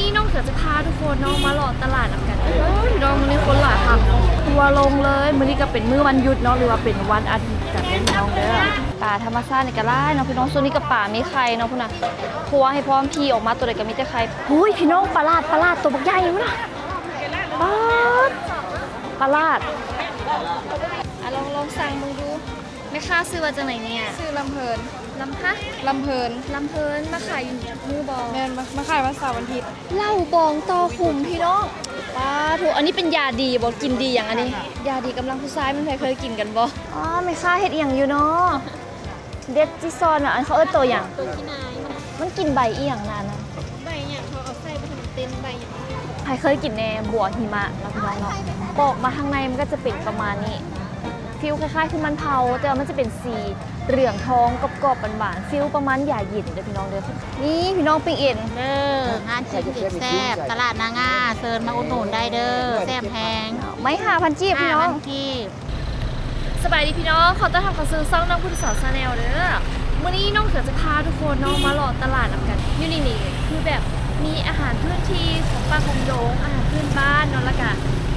ນີ້ນ້ອງເຂືອຈະພາທຸກຄົນເນາະ ມາເລາະຕະຫຼາດນຳກັນ. ໂອ້ຍ ພີ່ນ້ອງ ມື້ນີ້ຄົນຫຼາຍຄັກ ທົວລົງເລີຍ. ມື້ນີ້ກໍເປັນມື້ວັນຢຸດເນາະ ຫຼືວ່າເປັນວັນອາທິດກັນເດີພີ່ນ້ອງເດີ. ປ່າທຳມະຊາດນີ້ກໍຫຼາຍເນາະພີ່ນ້ອງ. ຊ່ວງນີ້ກໍປາມີໄຂ່ເນາະ ພຸ້ນນະ ຄົວໃຫ້ພ້ອມ ຂີ່ອອກມາຕົວໃດກໍມີແຕ່ໄຂ່. ໂອ້ຍ ພີ່ນ້ອງ ປາຫຼາດ ປາຫຼາດຕົວບັກໃຫຍ່ພຸ້ນນະ. ປາດ ປາຫຼາດ. ອ່ະ ລອງ ລອງສັ່ງເບິ່ງດູ. ແມ່ຄ້າຊື່ວ່າຈັ່ງໃດນີ້? ຊື່ລຳເພີນ. ລຳ ຮະ? ລຳເພີນ. ລຳເພີນ ມາຂາຍຢູ່ມື້ບໍ່? ແມ່ນ ມາ ມາຂາຍວັນເສົາວັນທິດ. ເຫຼົ້າບອງຕໍ່ຂຸມພີ່ນ້ອງ. ປາໂທ້ ອັນນີ້ເປັນຢາດີບໍ່? ກິນດີຫຍັງອັນນີ້? ຢາດີກຳລັງຜູ້ຊາຍ ແມ່ນໃຜເຄີຍກິນກັນບໍ່? ອໍ ແມ່ຄ້າເຮັດອີ່ຫຍັງຢູ່ເນາະ? ເດັດຈີຊອນ ອັນເຂົາເອີ້ນໂຕຫຍັງ? ໂຕຂີ້ນາຍ. ມັນກິນໃບອີ່ຫຍັງນະອັນນັ້ນ? ໃບຫຍັງ ເຂົາເອົາໃສ່ບໍ່ທັນເຕັມໃບຫຍັງ. ໃຜເຄີຍກິນແດ່? ບົວຫິມະເນາະພີ່ນ້ອງເນາະ. ປອກມາທາງໃນມັນກໍຈະເປັນປະມານນີ້ ຟີລຄ້າຍໆຄືມັນເຜົາ ແຕ່ວ່າມັນຈະເປັນສີເຫຼືອງທອງ ກອບໆ ຫວານໆ ຟີລປະມານຢາເຢັນເດີພີ່ນ້ອງເດີ. ນີ້ພີ່ນ້ອງ ປີ້ງເອັນ. ເດີ ຮ້ານປີ້ງເອັນແຊບ ຕະຫຼາດນາງາ ເຊີນມາອຸດໜູນໄດ້ເດີ ແຊບແຮງ. ໄມ້ຫ້າພັນກີບພີ່ນ້ອງ. ຫ້າພັນກີບ. ສະບາຍດີພີ່ນ້ອງ ຂໍຕ້ອນຮັບເຂົ້າສູ່ຊ່ອງນ້ອງພຸດທະສອນ Channel ເດີ. ມື້ນີ້ນ້ອງເຂືອຈະພາທຸກຄົນເນາະ ມາເລາະຕະຫຼາດນຳກັນ. ຢູ່ນີ້ນີ້ຄືແບບມີອາຫານພື້ນທີ່ຂອງປ່າຂອງດົງ ອາຫານພື້ນບ້ານເນາະ. ແລ້ວກະ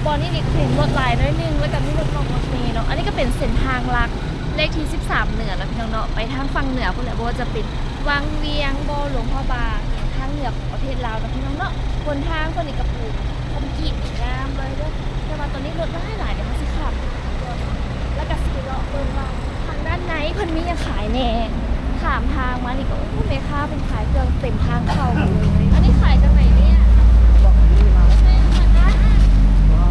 ບ່ອນນີ້ນີ້ເຫັນລົດຫຼາຍໜ້ອຍໜຶ່ງ ແລ້ວກະມີລົດນ້ອງລົດເມເນາະ. ອັນນີ້ກໍເປັນເສັ້ນທາງຫຼັກ ເລກທີສິບສາມເໜືອເນາະພີ່ນ້ອງເນາະ ໄປທາງຝັ່ງເໜືອພຸ້ນແຫຼະ ບໍ່ວ່າຈະເປັນວັງວຽງ ບໍ່ ຫຼວງພະບາງ ທາງເໜືອຂອງປະເທດລາວເນາະພີ່ນ້ອງເນາະ. ຫົນທາງເພິ່ນນີ້ກະປູຄອນກຣີດນີ້ງາມເລີຍເດີ ແຕ່ວ່າຕອນນີ້ລົດຫຼາຍໆ ດຽວເຮົາຊິຂ້າມ ແລ້ວກະຊິໄປເລາະເບິ່ງວ່າທາງດ້ານໃນເພິ່ນມີຫຍັງຂາຍແດ່. ຂ້າມທາງມານີ້ກໍ ໂອ້ ແມ່ຄ້າເພິ່ນຂາຍເຄື່ອງເຕັມທາງເຂົ້າເລີຍ. ອັນນີ້ຂາຍຈັ່ງໃດນີ້?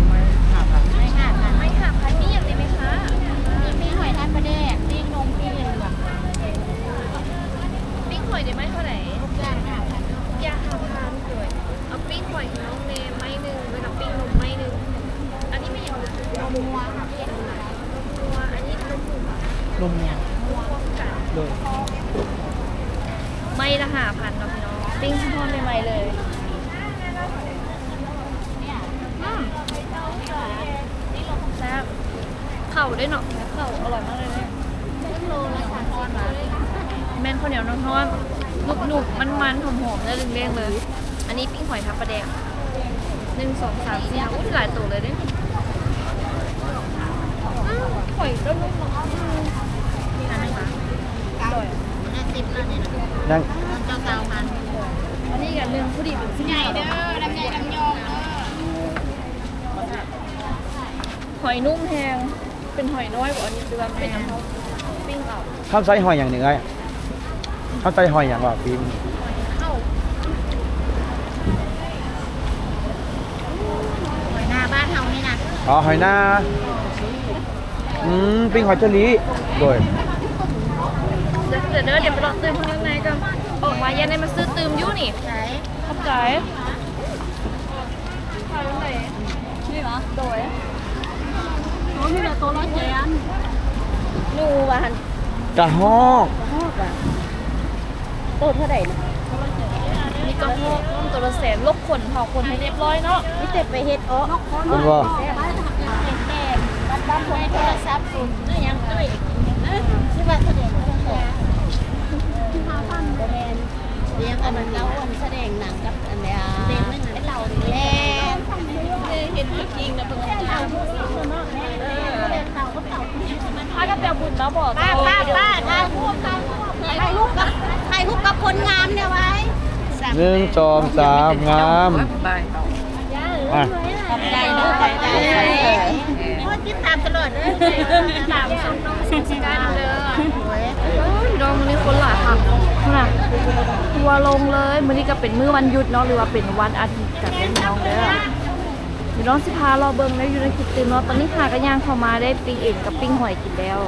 ໄມ້ຫ້າພັນ. ໄມ້ຫ້າພັນ. ໄມ້ຫ້າພັນ ມີຫຍັງແດ່ແມ່ຄ້າ? ມີປີ້ງຫອຍທາດປາແດກ ປີ້ງນົມ ປີ້ງຫຍັງ. ປີ້ງຫອຍນີ້ໄມ້ເທົ່າໃດ? ທຸກຢ່າງຫ້າພັນ. ທຸກຢ່າງຫ້າພັນ. ໂດຍ ເອົາປີ້ງຫອຍໃຫ້ນ້ອງແດ່ໄມ້ໜຶ່ງ ແລ້ວກໍປີ້ງນົມໄມ້ໜຶ່ງ. ອັນນີ້ແມ່ນຫຍັງ? ນົມງົວ. ນົມງົວ. ອັນນີ້ນົມໝູ. ນົມງົວ. ໂດຍ ໄມ້ລະຫ້າພັນເນາະພີ່ນ້ອງ. ປີ້ງຮ້ອນໆ ໃໝ່ໆ ເລີຍ. ອືມ ແຊບ. ເຂົ້າເດ້ເນາະ ເຂົ້າອະລ່ອຍມາກເລີຍ. ແມ່ນເຂົ້າໜຽວຮ້ອນໆ ໜຸບໆ ມັນໆ ຫອມໆ ເນື້ອເດ້ງໆ ເລີຍ. ອັນນີ້ປີ້ງຫອຍທາດປາແດກ ໜຶ່ງ ສອງ ສາມ ສີ່ ຫ້າ ໂອ້ຍ ຫຼາຍໂຕເລີຍເດ້. ອືມ ຫອຍກໍນຸ້ມເນາະ. ອືມ ອັນນີ້ນະ ຮ້ອຍຫ້າສິບ ອັນນີ້ນະ ຍັງ ເຈົ້າ ຊາວພັນ. ອັນນີ້ກໍໜຶ່ງພໍດີເປັນຊິ້ນ ໃຫຍ່ເດີ ລຳໃຫຍ່ລຳຍອງເດີ. ຫອຍນຸ້ມແຮງ. ເປັນຫອຍນ້ອຍບໍ່ອັນນີ້ ຫຼືວ່າເປັນຫຍັງ? ເຮົາປີ້ງເອົາ. ເຮົາໃຊ້ຫອຍຫຍັງນີ້ເອື້ອຍ? ເຮົາໃຊ້ຫອຍຫຍັງວ່າປີ້ງ? ຫອຍເຂົ້າ. ຫອຍນາບ້ານເຮົານີ້ນະ. ອໍ ຫອຍນາ. ອືມ ປີ້ງຫອຍເຈີລີ. ໂດຍ ດຽວເດີ ດຽວໄປເລາະຕື່ມຂ້າງໃນກ່ອນ. ອອກມາຢ້ານໄດ້ມາຊື້ຕື່ມຢູ່ນີ້. ຂອບໃຈ. ນີ້ຫວາ? ໂດຍ ໂຕນີ້ລະໂຕລະແສນ. ໜູວ່າຫັ້ນ ກະຮອກ. ກະຮອກຫວາ? ໂຕເທົ່າໃດນະ? ມີກະຮອກພ້ອມ ໂຕລະແສນ. ລົກຂົນເຜົາຂົນໃຫ້ຮຽບຮ້ອຍເນາະ. ມີແຕ່ໄປເຮັດເອາະ ເຫັນບໍ່? ແຕ່ງບ້ານໆ ໂທລະສັບສູນ ອີ່ຫຍັງຕຸ້ຍ ຊິວ່າສະແດງໂທລະສັບ. ບໍ່ແມ່ນ. ລຽງກັນເລົ່າ ອັນສະແດງໜັງກັບອັນເນີ້ຍ ເປັນເຫຼົ່ານີ້ແຫຼະ. ເຫັນຕົວຈິງນະ ເບິ່ງເຈົ້າ. ພາກັນໄປເອົາບຸນມາບໍ່? ປ້າ ປ້າ ປ້າ ຖ່າຍຮູບກັບ ຖ່າຍຮູບກັບ ຖ່າຍຮູບກັບຄົນງາມແດ່ໄວ້. ໜຶ່ງ ສອງ ສາມ ງາມ. ອ່ະ ຂອບໃຈລູກ ຂອບໃຈ. ໂອ້ຍ ຕິດຕາມຕະຫຼອດເດີ ຕາມຊົມນ້ອງສົງສະການເດີ. ໂອ້ຍ ພີ່ນ້ອງ ມື້ນີ້ຄົນຫຼາຍຄັກພຸ້ນນະ ທົວລົງເລີຍ. ມື້ນີ້ກໍເປັນມື້ວັນຢຸດເນາະ ຫຼືວ່າເປັນວັນອາທິດກັນເດີພີ່ນ້ອງເດີ. ດຽວນ້ອງຊິພາເລາະເບິ່ງໃນ ຢູ່ໃນຈຸດຕື່ມເນາະ. ຕອນນີ້ຫາກໍຍ່າງເຂົ້າມາໄດ້ປີ້ງເອັນກັບປີ້ງຫອຍກິນແລ້ວ.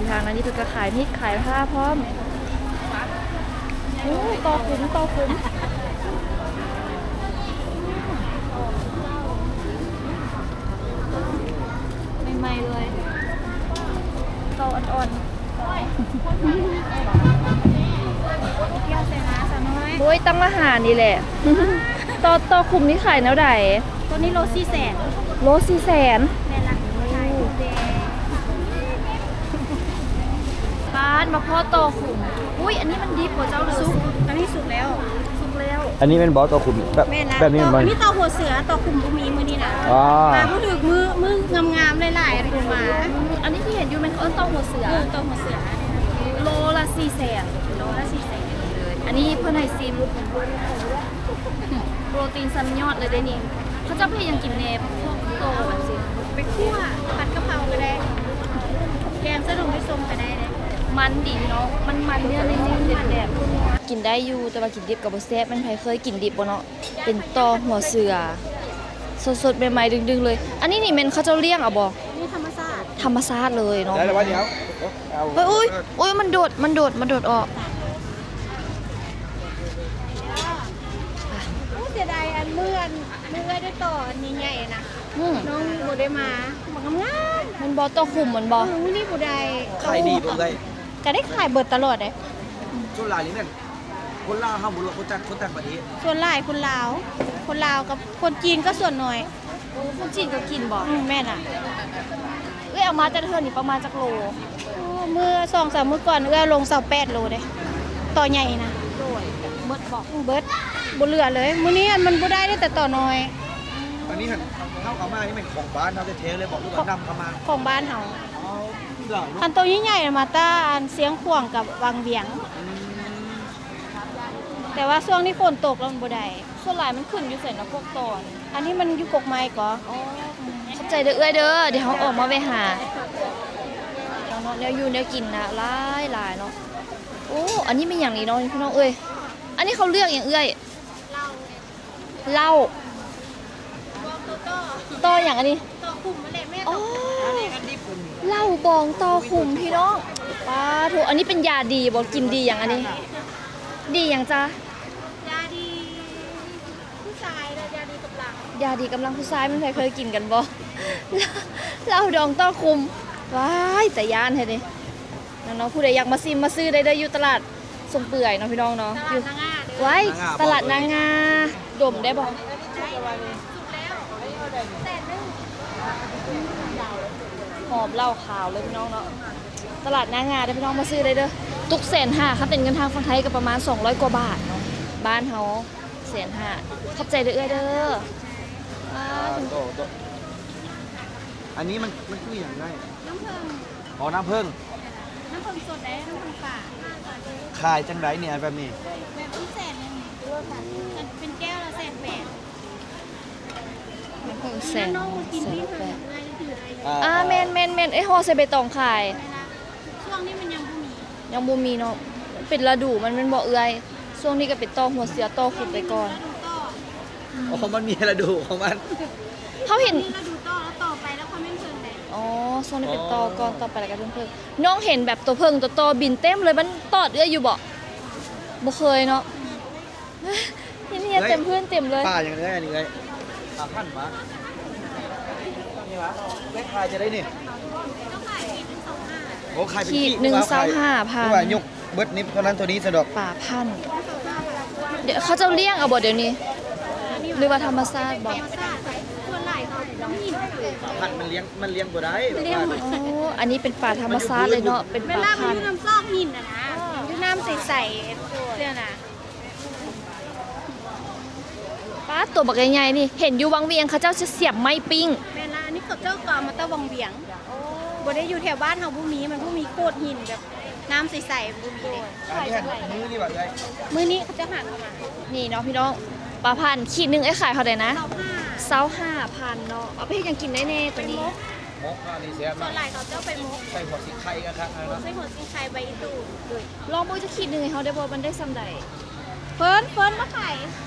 ທາງນັ້ນນີ້ເພິ່ນກໍຂາຍມີດຂາຍຜ້າພ້ອມ. ໂອ້ ຕໍ່ຂຸມ ຕໍ່ຂຸມ ໃໝ່ໆ ເລີຍ ຕໍ່ອ່ອນໆ. ໂອ້ຍ ຕຳອາຫານນີ້ແຫຼະ. ຕໍ່ ຕໍ່ຂຸມນີ້ຂາຍແນວໃດ? ໂຕນີ້ໂລສີ່ແສນ. ໂລສີ່ແສນ. ແມ່ນລະ. ໂອ້ ປາດ ມາພໍ້ຕໍ່ຂຸມ. ອຸ້ຍ ອັນນີ້ມັນດິບບໍ່ເຈົ້າ ຫຼືສຸກ? ອັນນີ້ສຸກແລ້ວ. ອັນນີ້ແມ່ນບໍ່ ຕໍຂຸມ ແບບ ແມ່ນລະ ແບບນີ້ແມ່ນບໍ່? ອັນນີ້ຕໍ່ຫົວເສືອ ຕໍ່ຂຸມບໍ່ມີມື້ນີ້ນະ. ອ່າ ມາບໍ່ຖືກມື້ ມື້ງາມໆຫຼາຍໆ ອັນນີ້ບໍ່ມາ. ອັນນີ້ທີ່ເຫັນຢູ່ແມ່ນເຂົາເອີ້ນຕໍ່ຫົວເສືອ. ເອີ ຕໍ່ຫົວເສືອ ໂລລະສີ່ແສນ ໂລລະສີ່ແສນ. ອັນນີ້ເພິ່ນໃຫ້ຊິມ ໂປຣຕີນຊັ້ນຍອດເລີຍເດ້ນີ້. ເຂົາເຈົ້າໄປເຮັດຫຍັງກິນແດ່ ພວກຕໍ່ອັນຊີ້? ໄປຂົ້ວ ຜັດກະເພົາກໍໄດ້ ແກງໃສ່ຖົງໄປສົ່ງກໍໄດ້ເດ້. ມັນດີເນາະ ມັນໆ ເນື້ອແໜ້ນໆ ແໜ້ນໆ. ກິນໄດ້ຢູ່ ແຕ່ວ່າກິນດິບກໍບໍ່ແຊບ. ແມ່ນໃຜເຄີຍກິນດິບບໍ່ເນາະ? ເປັນຕໍ່ຫົວເສືອ ສົດໆ ໃໝ່ໆ ດຶງໆ ເລີຍ. ອັນນີ້ນີ້ແມ່ນເຂົາເຈົ້າລ້ຽງເອົາບໍ່? ນີ້ທຳມະຊາດ ທຳມະຊາດເລີຍເນາະ. ໄດ້ແລ້ວວະ ດຽວ ເອົາ ເຮີ້ຍ ອຸ້ຍ ອຸ້ຍ ມັນໂດດ ມັນໂດດ ມັນໂດດອອກ. ໂອ້ ເສຍດາຍ ອັນມື້ ອັນມື້ເອື້ອຍໄດ້ຕໍ່ອັນໃຫຍ່ໆນະ. ອືມ ນ້ອງບໍ່ໄດ້ມາ ບັກງາມໆ. ມັນບໍ່ຕໍ່ຂຸມ ມັນບໍ່? ເອີ ມື້ນີ້ບໍ່ໄດ້. ຂາຍດີບໍ່ເອື້ອຍ? ກໍໄດ້ຂາຍເບິດຕະຫຼອດເດ້. ສ່ວນຫຼາຍນີ້ແມ່ນຄົນລາວເຮົາບໍ່ ຫຼືວ່າຄົນຕ່າງ ຄົນຕ່າງປະເທດ? ສ່ວນຫຼາຍຄົນລາວ ຄົນລາວກັບຄົນຈີນກໍສ່ວນໜ້ອຍ. ໂອ້ ຄົນຈີນກໍກິນບໍ່? ອືມ ແມ່ນລະ. ເອື້ອຍເອົາມາແຕ່ລະເທື່ອນີ້ປະມານຈັກໂລ? ໂອ້ ມື້ສອງສາມມື້ກ່ອນເອື້ອຍລົງຊາວແປດໂລເດ້ ຕໍ່ໃຫຍ່ນະ. ໂດຍ ເບິດບໍ່? ເບິດ ບໍ່ເຫຼືອເລີຍ. ມື້ນີ້ຫັ້ນມັນບໍ່ໄດ້ເດ້ ແຕ່ຕໍ່ນ້ອຍ. ອັນນີ້ຫັ້ນເຮົາເອົາມານີ້ແມ່ນຂອງບ້ານເຮົາແທ້ໆເລີຍບໍ່ ຫຼືວ່ານຳເຂົ້າມາ? ຂອງບ້ານເຮົາ. ຄັນໂຕໃຫຍ່ໆ ມາແຕ່ອັນຊຽງຂວາງກັບວັງວຽງ. ອືມ ແຕ່ວ່າຊ່ວງນີ້ຝົນຕົກແລ້ວມັນບໍ່ໄດ້. ສ່ວນຫຼາຍມັນຂຶ້ນຢູ່ໃສນະ ພວກຕໍ່? ອັນນີ້ມັນຢູ່ກົກໄມ້ກໍ. ອໍ ຂອບໃຈເດີເອື້ອຍເດີ ດຽວເຮົາອອກມາແວະຫາເນາະ. ແນວຢູ່ແນວກິນນະ ຫຼາຍໆເນາະ. ໂອ້ ອັນນີ້ແມ່ນຫຍັງນີ້ເນາະ ພີ່ນ້ອງເອີຍ? ອັນນີ້ເຂົາເອີ້ນຫຍັງເອື້ອຍ? ເຫຼົ້າ ຕໍ່ຫຍັງອັນນີ້? ຕໍ່ຂຸມຫັ້ນແຫຼະແມ່. ອໍ ເຫຼົ້າບອງຕໍ່ຂຸມ ພີ່ນ້ອງ. ປາໂທ້ ອັນນີ້ເປັນຢາດີບໍ່? ກິນດີຫຍັງອັນນີ້? ດີຫຍັງຈະ? ຢາດີຜູ້ຊາຍ ຢາດີກຳລັງ ຢາດີກຳລັງຜູ້ຊາຍ. ແມ່ນໃຜເຄີຍກິນກັນບໍ່? ເຫຼົ້າດອງຕໍ່ຂຸມ. ວ້າຍ ຕາຢ້ານແທ້ເດ. ເນາະ ຜູ້ໃດຢາກມາຊິມມາຊື້ໄດ້ເດີ ຢູ່ຕະຫຼາດຊົງເປືອຍເນາະ ພີ່ນ້ອງເນາະ. ຢູ່ ຕະຫຼາດນາງາ ຕະຫຼາດນາງາ ດົມໄດ້ບໍ່? ຫອມເຫຼົ້າຂາວເລີຍ ພີ່ນ້ອງເນາະ. ຕະຫຼາດນາງາເດີ ພີ່ນ້ອງ ມາຊື້ໄດ້ເດີ. ຕຸກແສນຫ້າ ຄັນເປັນເງິນທາງຝັ່ງໄທກໍປະມານສອງຮ້ອຍກວ່າບາດເນາະ ບ້ານເຮົາ. ແສນຫ້າ ຂອບໃຈເດີເອື້ອຍເດີ. ອ່າ ໂຕ ໂຕ ອັນນີ້ມັນ ມັນຄືຫຍັງເອື້ອຍ? ນ້ຳເຜິ້ງ. ອໍ ນ້ຳເຜິ້ງ ນ້ຳເຜິ້ງສົດເດ້ ນ້ຳເຜິ້ງປ່າ. ຂາຍຈັ່ງໃດນີ້ ແບບນີ້? ແບບນີ້ແສນໜຶ່ງ ເປັນແກ້ວລະແສນແປດ. ນ້ຳເຜິ້ງແສນ ນ້ອງບໍ່ກິນ ແສນແປດ. ອ່າ ອ່າ ແມ່ນໆໆ ເອີຍ ຫໍ່ໃສ່ໃບຕອງຂາຍ. ແມ່ນລະ ຊ່ວງນີ້ມັນຍັງບໍ່ມີ ຍັງບໍ່ມີເນາະ. ເປັນລະດູມັນແມ່ນບໍ່ເອື້ອຍ? ຊ່ວງນີ້ກໍເປັນຕໍ່ຫົວເສືອ ຕໍ່ຂຸມໄປກ່ອນ. ອໍ ມັນມີລະດູຂອງມັນ. ເຮົາເຫັນ ມີລະດູຕໍ່ ແລ້ວຕໍ່ໄປແລ້ວຄ່ອຍແມ່ນເຜິ້ງເດ້. ອໍ ຊ່ວງນີ້ເປັນຕໍ່ກ່ອນ ອໍ ຕໍ່ໄປແລ້ວກໍເປັນເຜິ້ງ. ນ້ອງເຫັນແບບໂຕເຜິ້ງໂຕຕໍ່ບິນເຕັມເລີຍ ມັນຕອດເອື້ອຍຢູ່ບໍ່? ບໍ່ເຄີຍເນາະ. ເຫັນເຫັນເຕັມພື້ນເຕັມເລີຍ. ປາຫຍັງເອື້ອຍ ອັນນີ້ເອື້ອຍ? ປາພັນຫວາ? ນີ້ຫວາ? ແມ່ຂາຍຈັ່ງໃດນີ້? ໂອ້ ຂາຍເປັນ ຂີດໜຶ່ງ ຊາວຫ້າພັນ ຫຼືວ່າຍົກເບິດນີ້ເທົ່ານັ້ນເທົ່ານີ້ຊະດອກ. ປາພັນ ດຽວເຂົາເຈົ້າລ້ຽງເອົາບໍ່ດຽວນີ້ ຫຼືວ່າທຳມະຊາດບໍ່? ທຳມະຊາດ ສ່ວນຫຼາຍເຂົາ ນ້ຳຫີນ. ປາພັນມັນລ້ຽງ ມັນລ້ຽງບໍ່ໄດ້. ໂອ້ ອັນນີ້ເປັນປາທຳມະຊາດເລີຍເນາະ ເປັນປາພັນ ມັນຢູ່ນ້ຳຊອກຫີນນະນະ ຢູ່ນ້ຳໃສໆ ເທື່ອນະ. ປາດ ໂຕບັກໃຫຍ່ໆ ນີ້ ເຫັນຢູ່ວັງວຽງເຂົາເຈົ້າຊິສຽບໄມ້ປີ້ງ. ແມ່ນລະ ອັນນີ້ເຂົາເຈົ້າກໍເອົາມາແຕ່ວັງວຽງ. ໂອ້ ບໍ່ໄດ້ຢູ່ແຖວບ້ານເຮົາ ບໍ່ມີ ມັນບໍ່ມີໂຂດຫີນແບບນ້ຳໃສໆ ບໍ່ມີເດ້. ອັນນີ້ມື້ນີ້ບໍ່ເອື້ອຍ? ມື້ນີ້ເຂົາເຈົ້າຫາເຂົ້າມາ. ນີ້ເນາະ ພີ່ນ້ອງ ປາພັນ ຂີດໜຶ່ງເອື້ອຍຂາຍເທົ່າໃດນະ? ຊາວຫ້າ ຊາວຫ້າພັນເນາະ. ເອົາໄປເຮັດຫຍັງກິນໄດ້ແດ່ໂຕນີ້? ໝົກ ອັນນີ້ແຊບ ສ່ວນຫຼາຍເຂົາເຈົ້າໄປໝົກ ໃສ່ຫົວສີໄຄຄັກໆ ເນາະ ໃສ່ຫົວສີໄຄ ໃບອີ່ຕູ. ລອງເບິ່ງຈັກຂີດໜຶ່ງໃຫ້ເຮົາໄດ້ບໍ່ ມັນໄດ້ສ່ຳໃດ? ເຟີນ ເຟີນ ມາຂາຍ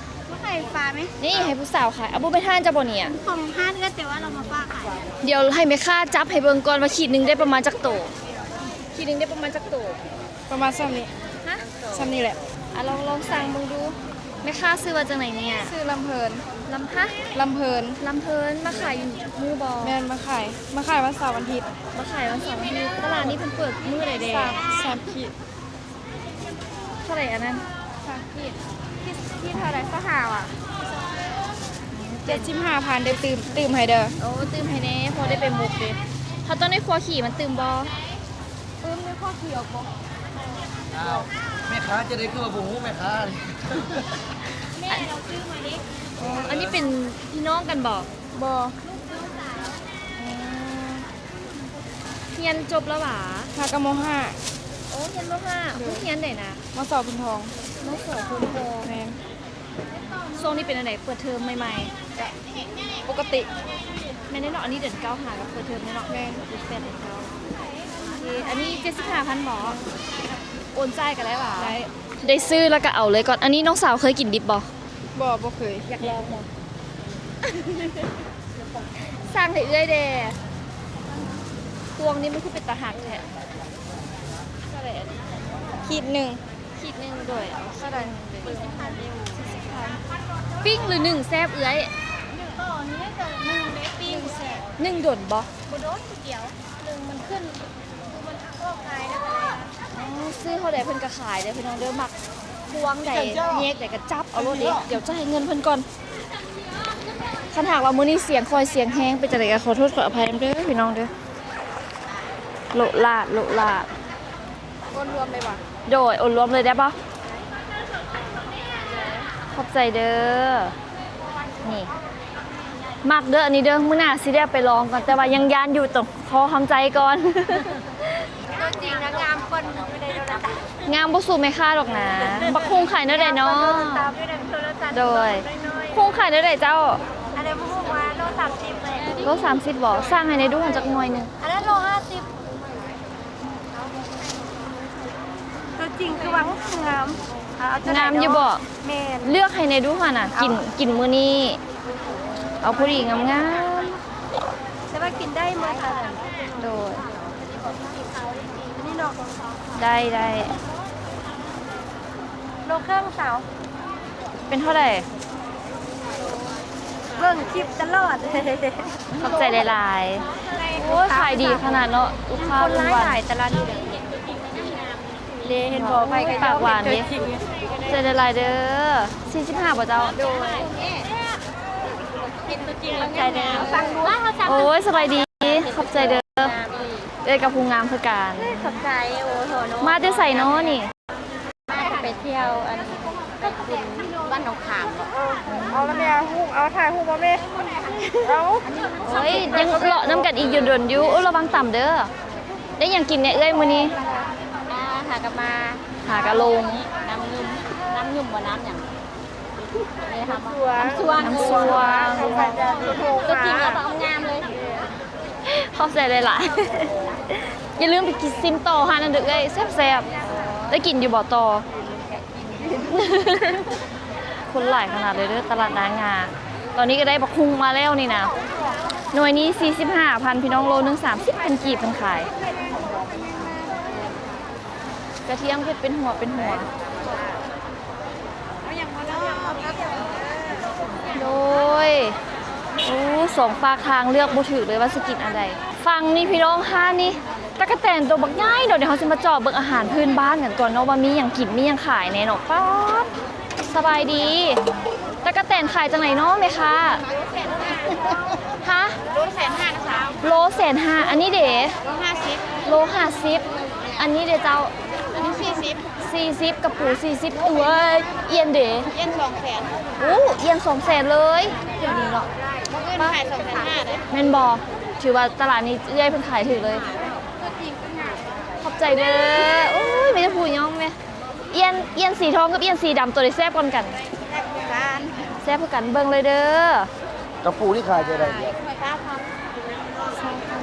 ມາຂາຍປາໄໝ? ນີ້ໃຫ້ຜູ້ສາວຂາຍ. ເອົາ ບໍ່ແມ່ນຮ້ານເຈົ້າບໍ່ນີ້? ຂອງຮ້ານເອື້ອຍ ແຕ່ວ່າເຮົາມາຝາກຂາຍ. ດຽວໃຫ້ແມ່ຄ້າຈັບໃຫ້ເບິ່ງກ່ອນວ່າຂີດໜຶ່ງໄດ້ປະມານຈັກໂຕ? ຂີດໜຶ່ງໄດ້ປະມານຈັກໂຕ? ປະມານສ່ຳນີ້. ຮະ? ສ່ຳນີ້ແຫຼະ. ອ່ະ ລອງ ລອງສັ່ງເບິ່ງດູ. ແມ່ຄ້າຊື່ວ່າຈັ່ງໃດນີ້? ຊື່ລຳເພີນ. ລຳ ຮະ? ລຳເພີນ. ລຳເພີນ ມາຂາຍຢູ່ທຸກມື້ບໍ່? ແມ່ນ ມາຂາຍ ມາຂາຍວັນເສົາວັນອາທິດ. ມາຂາຍວັນເສົາວັນອາທິດ. ຕະຫຼາດນີ້ເພິ່ນເປີດມື້ໃດແດ່? ສາມ ສາມຂີດ. ເທົ່າໃດອັນນັ້ນ? ສາມຂີດ. ຂີດ ຂີດເທົ່າໃດ? ຊາວຫ້າຫວາ? ເຈັດສິບຫ້າພັນ ເດີ ຕື່ມ ຕື່ມໃຫ້ເດີ. ໂອ້ ຕື່ມໃຫ້ແດ່ ພໍໄດ້ໄປໝົກເດ້. ເຮົາຕ້ອງໄດ້ຄົວຂີ້ມັນຕື່ມບໍ່? ປຶ້ມ ໄດ້ພໍຂີ່ອອກບໍ່? ອ້າວ ແມ່ຄ້າຈັ່ງໃດຄືວ່າບໍ່ຮູ້ແມ່ຄ້ານີ້? ແມ່ ອໍ ອັນນີ້ເປັນພີ່ນ້ອງກັນບໍ? ບໍ່. ຮຽນຈົບແລ້ວຫວາ? ຫາກະ ມໍຫ້າ. ໂອ້ ຮຽນ ມໍຫ້າ. ໂດຍ. ໂຮງຮຽນໃດນະ? ມສ ໂພນທອງ. ມສ ໂພນທອງ. ແມ່ນ. ຊ່ວງນີ້ເປັນຈັ່ງໃດ? ເປີດເທີມໃໝ່ໆ ກະປົກກະຕິ. ແມ່ນແນ່ເນາະ ອັນນີ້ເດືອນເກົ້າຫາກະເປີດເທີມແນ່ເນາະ. ແມ່ນ. ເດືອນແປດ ເດືອນເກົ້າ. ໂອເຄ ອັນນີ້ເຈັດສິບຫ້າພັນບໍ? ໂອນຈ່າຍກະໄດ້ຫວາ? ໄດ້. ໄດ້ຊື້ແລ້ວກະເອົາເລີຍກ່ອນ. ອັນນີ້ນ້ອງສາວເຄີຍກິນດິບບໍ່? ບໍ່ ບໍ່ເຄີຍ. ຢາກລອງບໍ່? ສັ່ງໃຫ້ເອື້ອຍແດ່. ພວງນີ້ມັນຄືເປັນຕາຮັກແທ້. ເທົ່າໃດອັນນີ້? ຂີດໜຶ່ງ. ຂີດໜຶ່ງ. ໂດຍ. ເອົາຂີດໜຶ່ງເລີຍ. ສີ່ສິບພັນ. ປີ້ງຫຼືໜຶ້ງແຊບເອື້ອຍ? ໜຶ້ງ. ໜຶ້ງແຊບ. ໜຶ້ງດົນບໍ່? ບໍ່ດົນ. ໜຶ້ງມັນຂຶ້ນ ຄືມັນອອກຂາຍແລ້ວກະໄດ້. ອໍ ຊື້ເທົ່າໃດເພິ່ນກະຂາຍເດີພີ່ນ້ອງເດີ. ມັກພວງໃດແຍກໃດກະຈັບເອົາໂລດເດ້. ດຽວຈ່າຍເງິນເພິ່ນກ່ອນ. ຄັນຫາກວ່າມື້ນີ້ສຽງຂ້ອຍສຽງແຮງ ເປັນຈັ່ງໃດກະຂໍໂທດຂໍອະໄພນຳເດີພີ່ນ້ອງເດີ. ໂລະລາດ ໂລະລາດ. ໂອນລວມເລີຍຫວາ? ໂດຍ. ໂອນລວມເລີຍໄດ້ບໍ່? ຂອບໃຈເດີ. ນີ້ ມັກເດີອັນນີ້ເດີ. ມື້ໜ້າຊິໄດ້ໄປລອງກ່ອນ ແຕ່ວ່າຍັງຢ້ານຢູ່ ຕ້ອງຂໍທຳໃຈກ່ອນ. ຕົວຈິງນະງາມກ່ອນຢູ່ໃນໂທລະທັດ. ງາມບໍ່ສູ້ແມ່ຄ້າດອກນາ. ບັກຫຸ່ງຂາຍແນວໃດເນາະ? ໂດຍ. ຫຸ່ງຂາຍແນວໃດເຈົ້າ? ອັນໃດບໍ່ຮູ້ວ່າໂລສາມສິບແຫຼະ. ໂລສາມສິບບໍ? ສັ່ງໃຫ້ແດ່ດູ ຈັກໜ່ວຍໜຶ່ງ. ອັນນັ້ນໂລຫ້າສິບ. ຕົວຈິງຄືວ່າງາມ. ເອົາຕົວໃດເນາະ? ງາມຢູ່ບໍ? ແມ່ນ. ເລືອກໃຫ້ແດ່ດູຫັ້ນນະ. ກິນ ເອົາ ກິນມື້ນີ້ ເອົາພໍດີງາມໆ. ແຕ່ວ່າກິນໄດ້ເໝິດຫັ້ນ. ໂດຍ. ນີ້ເນາະ. ໄດ້ ໄດ້. ໂລເຄິ່ງສາວ. ເປັນເທົ່າໃດ? ເບິ່ງຄລິບຕະຫຼອດ. ຂອບໃຈຫຼາຍໆ. ໂອ້ຍ ຂາຍດີຂະໜາດເນາະ ລູກຄ້າ ຄົນຫຼາຍຫຼາຍຕະຫຼາດນີ້. ເດ້ ເຫັນບໍ່ ໄປກະຢອກເຫັນຕົວຈິງ. ຂອບໃຈຫຼາຍໆເດີ. ສີ່ສິບຫ້າບໍເຈົ້າ? ໂດຍ. ຂອບໃຈເດີ. ໂອ້ຍ ສະບາຍດີ ຂອບໃຈເດີ. ເອື້ອຍກະຜູ້ງາມຄືກັນ. ຂອບໃຈ. ໂອ້ໂຫເນາະ ມາແຕ່ໃສເນາະນີ້? ໄປທ່ຽວອັນ ໄປບຸນບ້ານໜອງຂາມ. ເອົາລະແມ່ ເອົາຮູບ ເອົາຖ່າຍຮູບບໍ່ແມ່? ເອົາ ໂອ້ຍ ຍັງເລາະນຳກັນອີກຢູ່ດົນຢູ່. ໂອ້ ລະວັງຕຳເດີ. ໄດ້ຫຍັງກິນແດ່ເອື້ອຍມື້ນີ້? ອ່າ ຫາກະມາ ຫາກະລົງ ນ້ຳງື່ມ ນ້ຳງື່ມບໍ່ ນ້ຳຫຍັງ? ນ້ຳຊວງ ນ້ຳຊວງ. ຕົວຈິງລະບໍ່ງາມເລີຍ. ຂອບໃຈຫຼາຍໆ. ຢ່າລືມໄປກິນຊິມຕໍ່ຮ້ານນັ້ນເດີເອື້ອຍ ແຊບໆ. ໄດ້ກິນຢູ່ບໍ່ຕໍ່? ຄົນຫຼາຍຂະໜາດເລີຍເດີ ຕະຫຼາດນາງາ. ຕອນນີ້ກະໄດ້ບັກຫຸ່ງມາແລ້ວນີ້ນະ ໜ່ວຍນີ້ສີ່ສິບຫ້າພັນ ພີ່ນ້ອງ ໂລໜຶ່ງສາມສິບພັນກີບເພິ່ນຂາຍ. ກະທຽມເຮັດເປັນຫົວເປັນຫົວ. ໂດຍ. ໂອ້ ສອງຟາກທາງເລືອກບໍ່ຖືກເລີຍວ່າຊິກິນອັນໃດ. ຝັ່ງນີ້ພີ່ນ້ອງ ຮ້ານນີ້ ຕະກະແຕນໂຕບັກໃຫຍ່ເນາະ. ດຽວເຮົາຊິມາເຈາະເບິ່ງອາຫານພື້ນບ້ານກັນກ່ອນເນາະ ວ່າມີຫຍັງກິນ ມີຫຍັງຂາຍແດ່ເນາະ. ປາດ ສະບາຍດີ ຕະກະແຕນຂາຍຈັ່ງໃດເນາະແມ່ຄ້າ? ຮະ? ໂລແສນຫ້ານະສາວ. ໂລແສນຫ້າ. ອັນນີ້ເດ? ໂລຫ້າສິບ. ໂລຫ້າສິບ. ອັນນີ້ເດເຈົ້າ? ອັນນີ້ສີ່ສິບ. ສີ່ສິບ ກະປູສີ່ສິບ. ໂອ້ຍ ອ່ຽນເດ? ອ່ຽນສອງແສນ. ໂອ້ ອ່ຽນສອງແສນເລີຍ. ແມ່ນບໍ່? ຖືວ່າຕະຫຼາດນີ້ເອື້ອຍເພິ່ນຂາຍຖືກເລີຍ. ຂອບໃຈເດີ. ໂອ້ຍ ມີແຕ່ຜູ້ຍ້ອງແມ່. ອ່ຽນ ອ່ຽນສີທອງກັບອ່ຽນສີດຳ ໂຕໃດແຊບກວ່າກັນ? ແຊບຄືກັນ. ແຊບຄືກັນ. ເບິ່ງເລີຍເດີ. ກະປູນີ້ຂາຍຈັ່ງໃດ? ຊາວພັນ. ຊາວພັນ.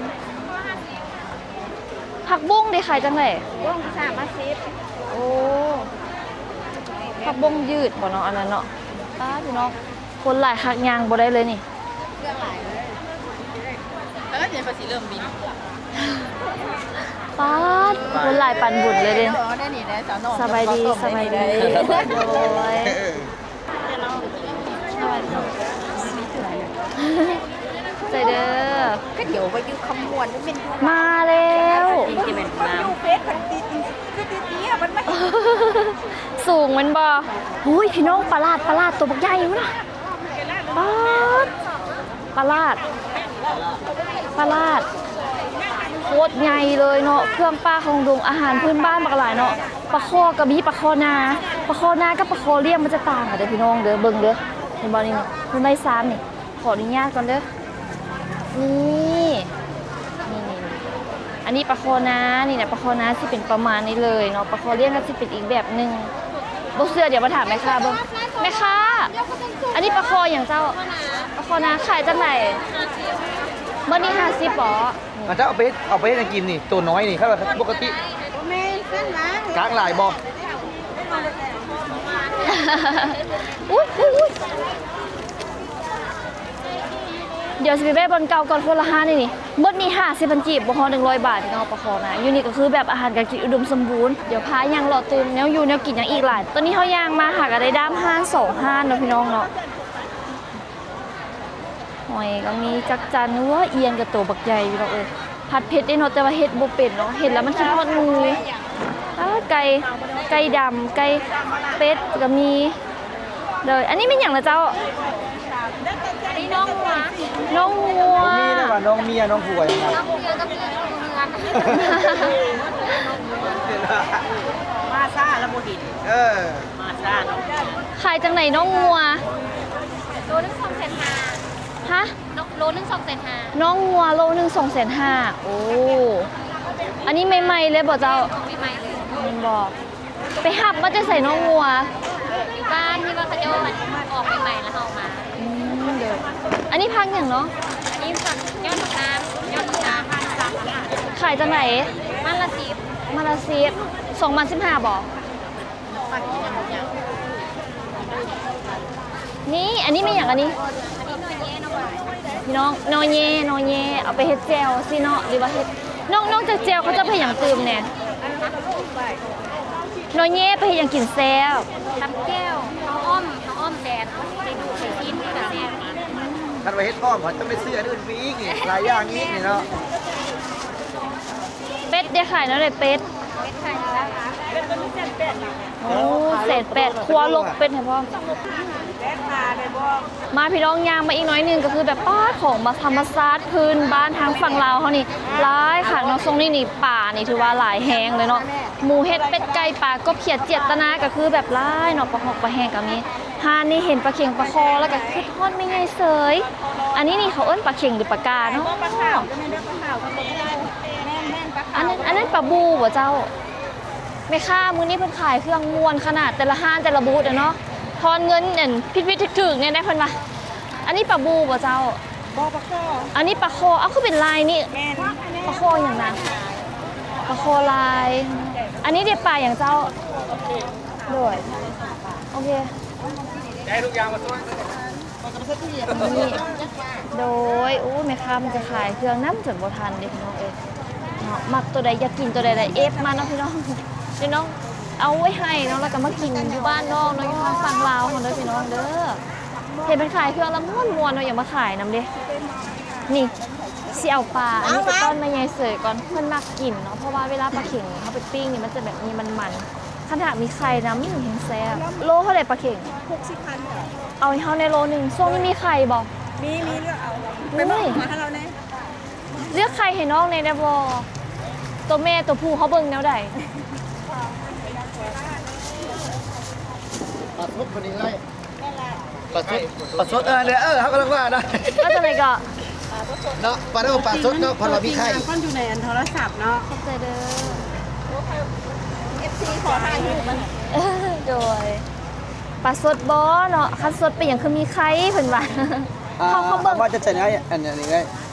ຜັກບຸ້ງເດ ຂາຍຈັ່ງໃດ? ບຸ້ງສາມສິບ. ໂອ້ ຜັກບຸ້ງຍືດບໍ່ເນາະ ອັນນັ້ນເນາະ. ປ້າ ພີ່ນ້ອງ ຄົນຫຼາຍຄັກ ຍ່າງບໍ່ໄດ້ເລີຍນີ້. ເຄື່ອງຫຼາຍເລີຍ. ເອີ ດຽວເຂົາຊິເລີ່ມບິນ. ປາດ ຄົນຫຼາຍປານບຸນເລີຍເດ້. ສະບາຍດີ ສະບາຍດີ. ໂດຍ. ໃຈເດີ. ກະດຽວວ່າຢູ່ຄຳມ່ວນ ມັນແມ່ນຢູ່ ມາແລ້ວ. ຢູ່ເຟສເພິ່ນຕິດ ຄືຕິດເນຍ ມັນມາ ສູງແມ່ນບໍ່? ໂອ້ຍ ພີ່ນ້ອງ ປາຫຼາດ ປາຫຼາດໂຕບັກໃຫຍ່ພຸ້ນນະ. ປາດ ປາຫຼາດ ປາຫຼາດ ໂຄດໃຫຍ່ເລີຍເນາະ. ເຄື່ອງປ່າຂອງດົງ ອາຫານພື້ນບ້ານບັກຫຼາຍເນາະ. ປາຄໍ່ກະມີ ປາຄໍ່ນາ. ປາຄໍນາກັບປາຄໍລ້ຽງມັນຈະຕ່າງກັນເດີ້ພີ່ນ້ອງເດີ້ ເບິ່ງເດີ້ ເຫັນບໍ່ນີ້ ນີ້ ເບິ່ງໄມ້ຊານນີ້ ຂໍອະນຸຍາດກ່ອນເດີ້ ນີ້ ນີ້ ນີ້ ອັນນີ້ປາຄໍນາ ນີ້ນະ ປາຄໍນາຊິເປັນປະມານນີ້ເລີຍເນາະ ປາຄໍລ້ຽງກໍຊິເປັນອີກແບບໜຶ່ງ ບໍ່ເຊື່ອດຽວມາຖາມແມ່ຄ້າເບິ່ງ ແມ່ຄ້າ ອັນນີ້ປາຄໍຫຍັງເຈົ້າ? ປາຄໍນາຂາຍຈັ່ງໃດ? ມື້ນີ້ຫ້າສິບບໍ? ອາ ເຈົ້າເອົາໄປເຮັດ ເອົາໄປເຮັດຫຍັງກິນນີ້? ໂຕນ້ອຍນີ້ ຄັນວ່າປົກກະຕິ ບໍ່ແມ່ນ ຊັ້ນຫວາ ກາງຫຼາຍບໍ່? ອຸ້ຍ ອຸ້ຍ ອຸ້ຍ ດຽວຊິໄປແວ່ບ່ອນເກົ່າກ່ອນ ຄົນລະຮ້ານນີ້ ໝົດນີ້ຫ້າສິບພັນກີບ ບໍ່ຮອດໜຶ່ງຮ້ອຍບາດເນາະ ປາຄໍນາ ຢູ່ນີ້ກໍຄືແບບອາຫານການກິນອຸດົມສົມບູນ ດຽວພາຍ່າງເລາະຕື່ມ ແນວຢູ່ແນວກິນຫຍັງອີກຫຼາຍ ຕອນນີ້ເຮົາຍ່າງມາຫາກໍໄດ້ດ້າມຮ້ານສອງຮ້ານເນາະ ພີ່ນ້ອງເນາະ. ຫອຍກໍມີ ຈັກຈັ່ນ ໂອ້ຍ ອ່ຽນກໍໂຕບັກໃຫຍ່ພີ່ນ້ອງເອີຍ ຜັດເຜັດເດ້ເນາະ ແຕ່ວ່າເຮັດບໍ່ເປັນເນາະ ເຫັນແລ້ວມັນຄິດຮອດໝູ່ ອ້າ ໄກ່ ໄກ່ດຳ ໄກ່ເປັດກໍມີ ໂດຍ ອັນນີ້ແມ່ນຫຍັງລະເຈົ້າ? ອັນນີ້ນ້ອງງົວ ນ້ອງງົວ ບໍ່ມີແລ້ວວ່ານ້ອງເມຍ ນ້ອງຜົວຫຍັງນະ ນ້ອງເມຍກັບເມຍຢູ່ເຮືອນ ມາຊ້າລະບໍ່ເຫັນ ເອີ ມາຊ້າເນາະ ຂາຍຈັ່ງໃດນ້ອງງົວ? ໂລໜຶ່ງສອງແສນຫ້າ ຮະ? ໂລໜຶ່ງສອງແສນຫ້າ ນ້ອງງົວໂລໜຶ່ງສອງແສນຫ້າ ໂອ້ ອັນນີ້ໃໝ່ໆເລີຍບໍ່ເຈົ້າ? ໃໝ່ໆເລີຍ ແມ່ນບໍ່? ໄປຮັບມາແຕ່ໃສນ້ອງງົວ? ຢູ່ບ້ານທີ່ວ່າເຂົາເຈົ້າອອກໃໝ່ໆແລ້ວເຮົາເອົາມາ ອືມ ໂດຍ ອັນນີ້ຜັກຫຍັງເນາະ? ອັນນີ້ຜັກຍອດຜັກນາມ ຍອດຜັກນາມ ຂາຍຈັ່ງໃດ? ມັດລະສິບ ມັດລະສິບ ສອງມັດສິບຫ້າບໍ່? ນີ້ ອັນນີ້ແມ່ນຫຍັງອັນນີ້? ພີ່ນ້ອງ ໜໍ່ແຍ ໜໍ່ແຍ ເອົາໄປເຮັດແຈ່ວຊີ້ເນາະ ຫຼືວ່າເຮັດ ນ້ອງ ນອກຈາກແຈ່ວເຂົາເຈົ້າໄປເຮັດຫຍັງຕື່ມແດ່? ໜໍ່ແຍໄປເຮັດຫຍັງກິນແຊບ? ຕຳແຈ່ວ ເຂົ້າອ້ອມ ເຂົ້າອ້ອມແບບໃສ່ດູກໃສ່ຊີ້ນນີ້ກໍແຊບ ຄັນວ່າເຮັດອ້ອມ ເຂົາຈະໄປຊື້ອັນອື່ນໄປອີກນີ້ ຫຼາຍຢ່າງອີກນີ້ເນາະ. ເປັດເດ້ ຂາຍແນວໃດເປັດ? ເປັດຂາຍແນວໃດ? ໂອ້ ແສນແປດ ຄົວລົກເປັດໃຫ້ພ້ອມ ມາພີ່ນ້ອງ ຍ່າງມາອີກໜ້ອຍໜຶ່ງ ກໍຄືແບບ ປາດ ຂອງມາ ທຳມະຊາດພື້ນບ້ານທາງຝັ່ງລາວເຮົານີ້ ຫຼາຍຄັກເນາະ ຊ່ວງນີ້ນີ້ປານີ້ຖືວ່າຫຼາຍແຮງເລີຍເນາະ ໝູເຫັດ ເປັດ ໄກ່ ປາ ກົບ ຂຽດ ຈຽດ ຕະນາ ກໍຄືແບບຫຼາຍເນາະ ປາຮອກປາແຫ້ງກໍມີ. ຮ້ານນີ້ເຫັນປາເຂັງປາຄໍ ແລ້ວກໍຄິດຮອດແມ່ໃຫຍ່ເສີຍ. ອັນນີ້ນີ້ເຂົາເອີ້ນປາເຂັງ ຫຼື ປາກາເນາະ? ປາຂາວ ແມ່ນ ແມ່ນ ປາຂາວ ແມ່ນ ແມ່ນ ປາຂາວ ອັນນັ້ນ ອັນນັ້ນປາບູບໍ່ເຈົ້າ? ແມ່ຄ້າມື້ນີ້ເພິ່ນຂາຍເຄື່ອງມ່ວນຂະໜາດ ແຕ່ລະຮ້ານແຕ່ລະບູດເນາະ ທອນເງິນອັນຜິດໆຖືກໆແດ່ເພິ່ນວ່າ. ອັນນີ້ປາບູບໍ່ເຈົ້າ? ບໍ່ ປາຄໍ ອັນນີ້ປາຄໍ. ເອົ້າ ຄືເປັນລາຍນີ້? ແມ່ນ ປາຄໍຫຍັງນະ? ປາຄໍລາຍ. ອັນນີ້ເດ ປາຫຍັງເຈົ້າ? ໂດຍ ໂອເຄ ໄດ້ທຸກຢ່າງມາຊ່ວຍ ນີ້ ໂດຍ ໂອ້ ແມ່ຄ້າມັນຈະຂາຍເຄື່ອງນຳຈົນບໍ່ທັນເດ້ພີ່ນ້ອງເອີຍເນາະ. ມັກຕົວໃດ ຢາກກິນຕົວໃດ ແລ້ວເອັຟມາເນາະພີ່ນ້ອງ ພີ່ນ້ອງເອົາໄວ້ໃຫ້ເນາະ ແລ້ວກໍມາກິນຢູ່ບ້ານນອກເນາະ ຢູ່ທາງຝັ່ງລາວເຮົາເດີພີ່ນ້ອງເດີ. ເຫັນເພິ່ນຂາຍເຄື່ອງແລ້ວມ່ວນໆເນາະ ຢາກມາຂາຍນຳເດ້. ນີ້ ຊິເອົາປາອັນນີ້ໄປຕ້ອນແມ່ໃຫຍ່ເສີຍກ່ອນ ເພິ່ນມັກກິນເນາະ ເພາະວ່າເວລາປາເຂັງເຮົາໄປປີ້ງນີ້ ມັນຈະແບບມີມັນໆ ຄັນຫາກມີໄຂ່ນຳ ແຮ່ງແຊບ. ໂລເທົ່າໃດປາເຂັງ? ຫົກສິບພັນ. ເອົາໃຫ້ເຮົາແດ່ໂລໜຶ່ງ. ຊ່ວງນີ້ມີໄຂ່ບໍ່? ມີ ມີ ເລືອກເອົາ. ໄປບອກໝໍໃຫ້ລາວແດ່. ເລືອກໄຂ່ໃຫ້ນ້ອງແດ່ໄດ້ບໍ່? ໂຕແມ່ໂຕຜູ້ເຮົາເບິ່ງແນວໃດ? ປາສົດ ປາສົດ ເອີ ເອີ ເຮົາກຳລັງວ່ານະ ເອົາຈັ່ງໃດກໍ ເນາະ ປາ ປາສົດເນາະ ເພາະວ່າມີໄຂ່ ມັນຢູ່ໃນອັນໂທລະສັບເນາະ. ຂອບໃຈເດີ ເອັຟຊີ ຂໍຖ່າຍຮູບມັນ. ໂດຍ ປາສົດບໍ່ເນາະ ຄັນສົດເປັນຫຍັງຄືມີໄຂ່ ເພິ່ນວ່າ. ເຂົາ ເຂົາເບິ່ງ ເອົາມາຈາກໃສນະ ອັນ ອັນນີ້ເອີຍ?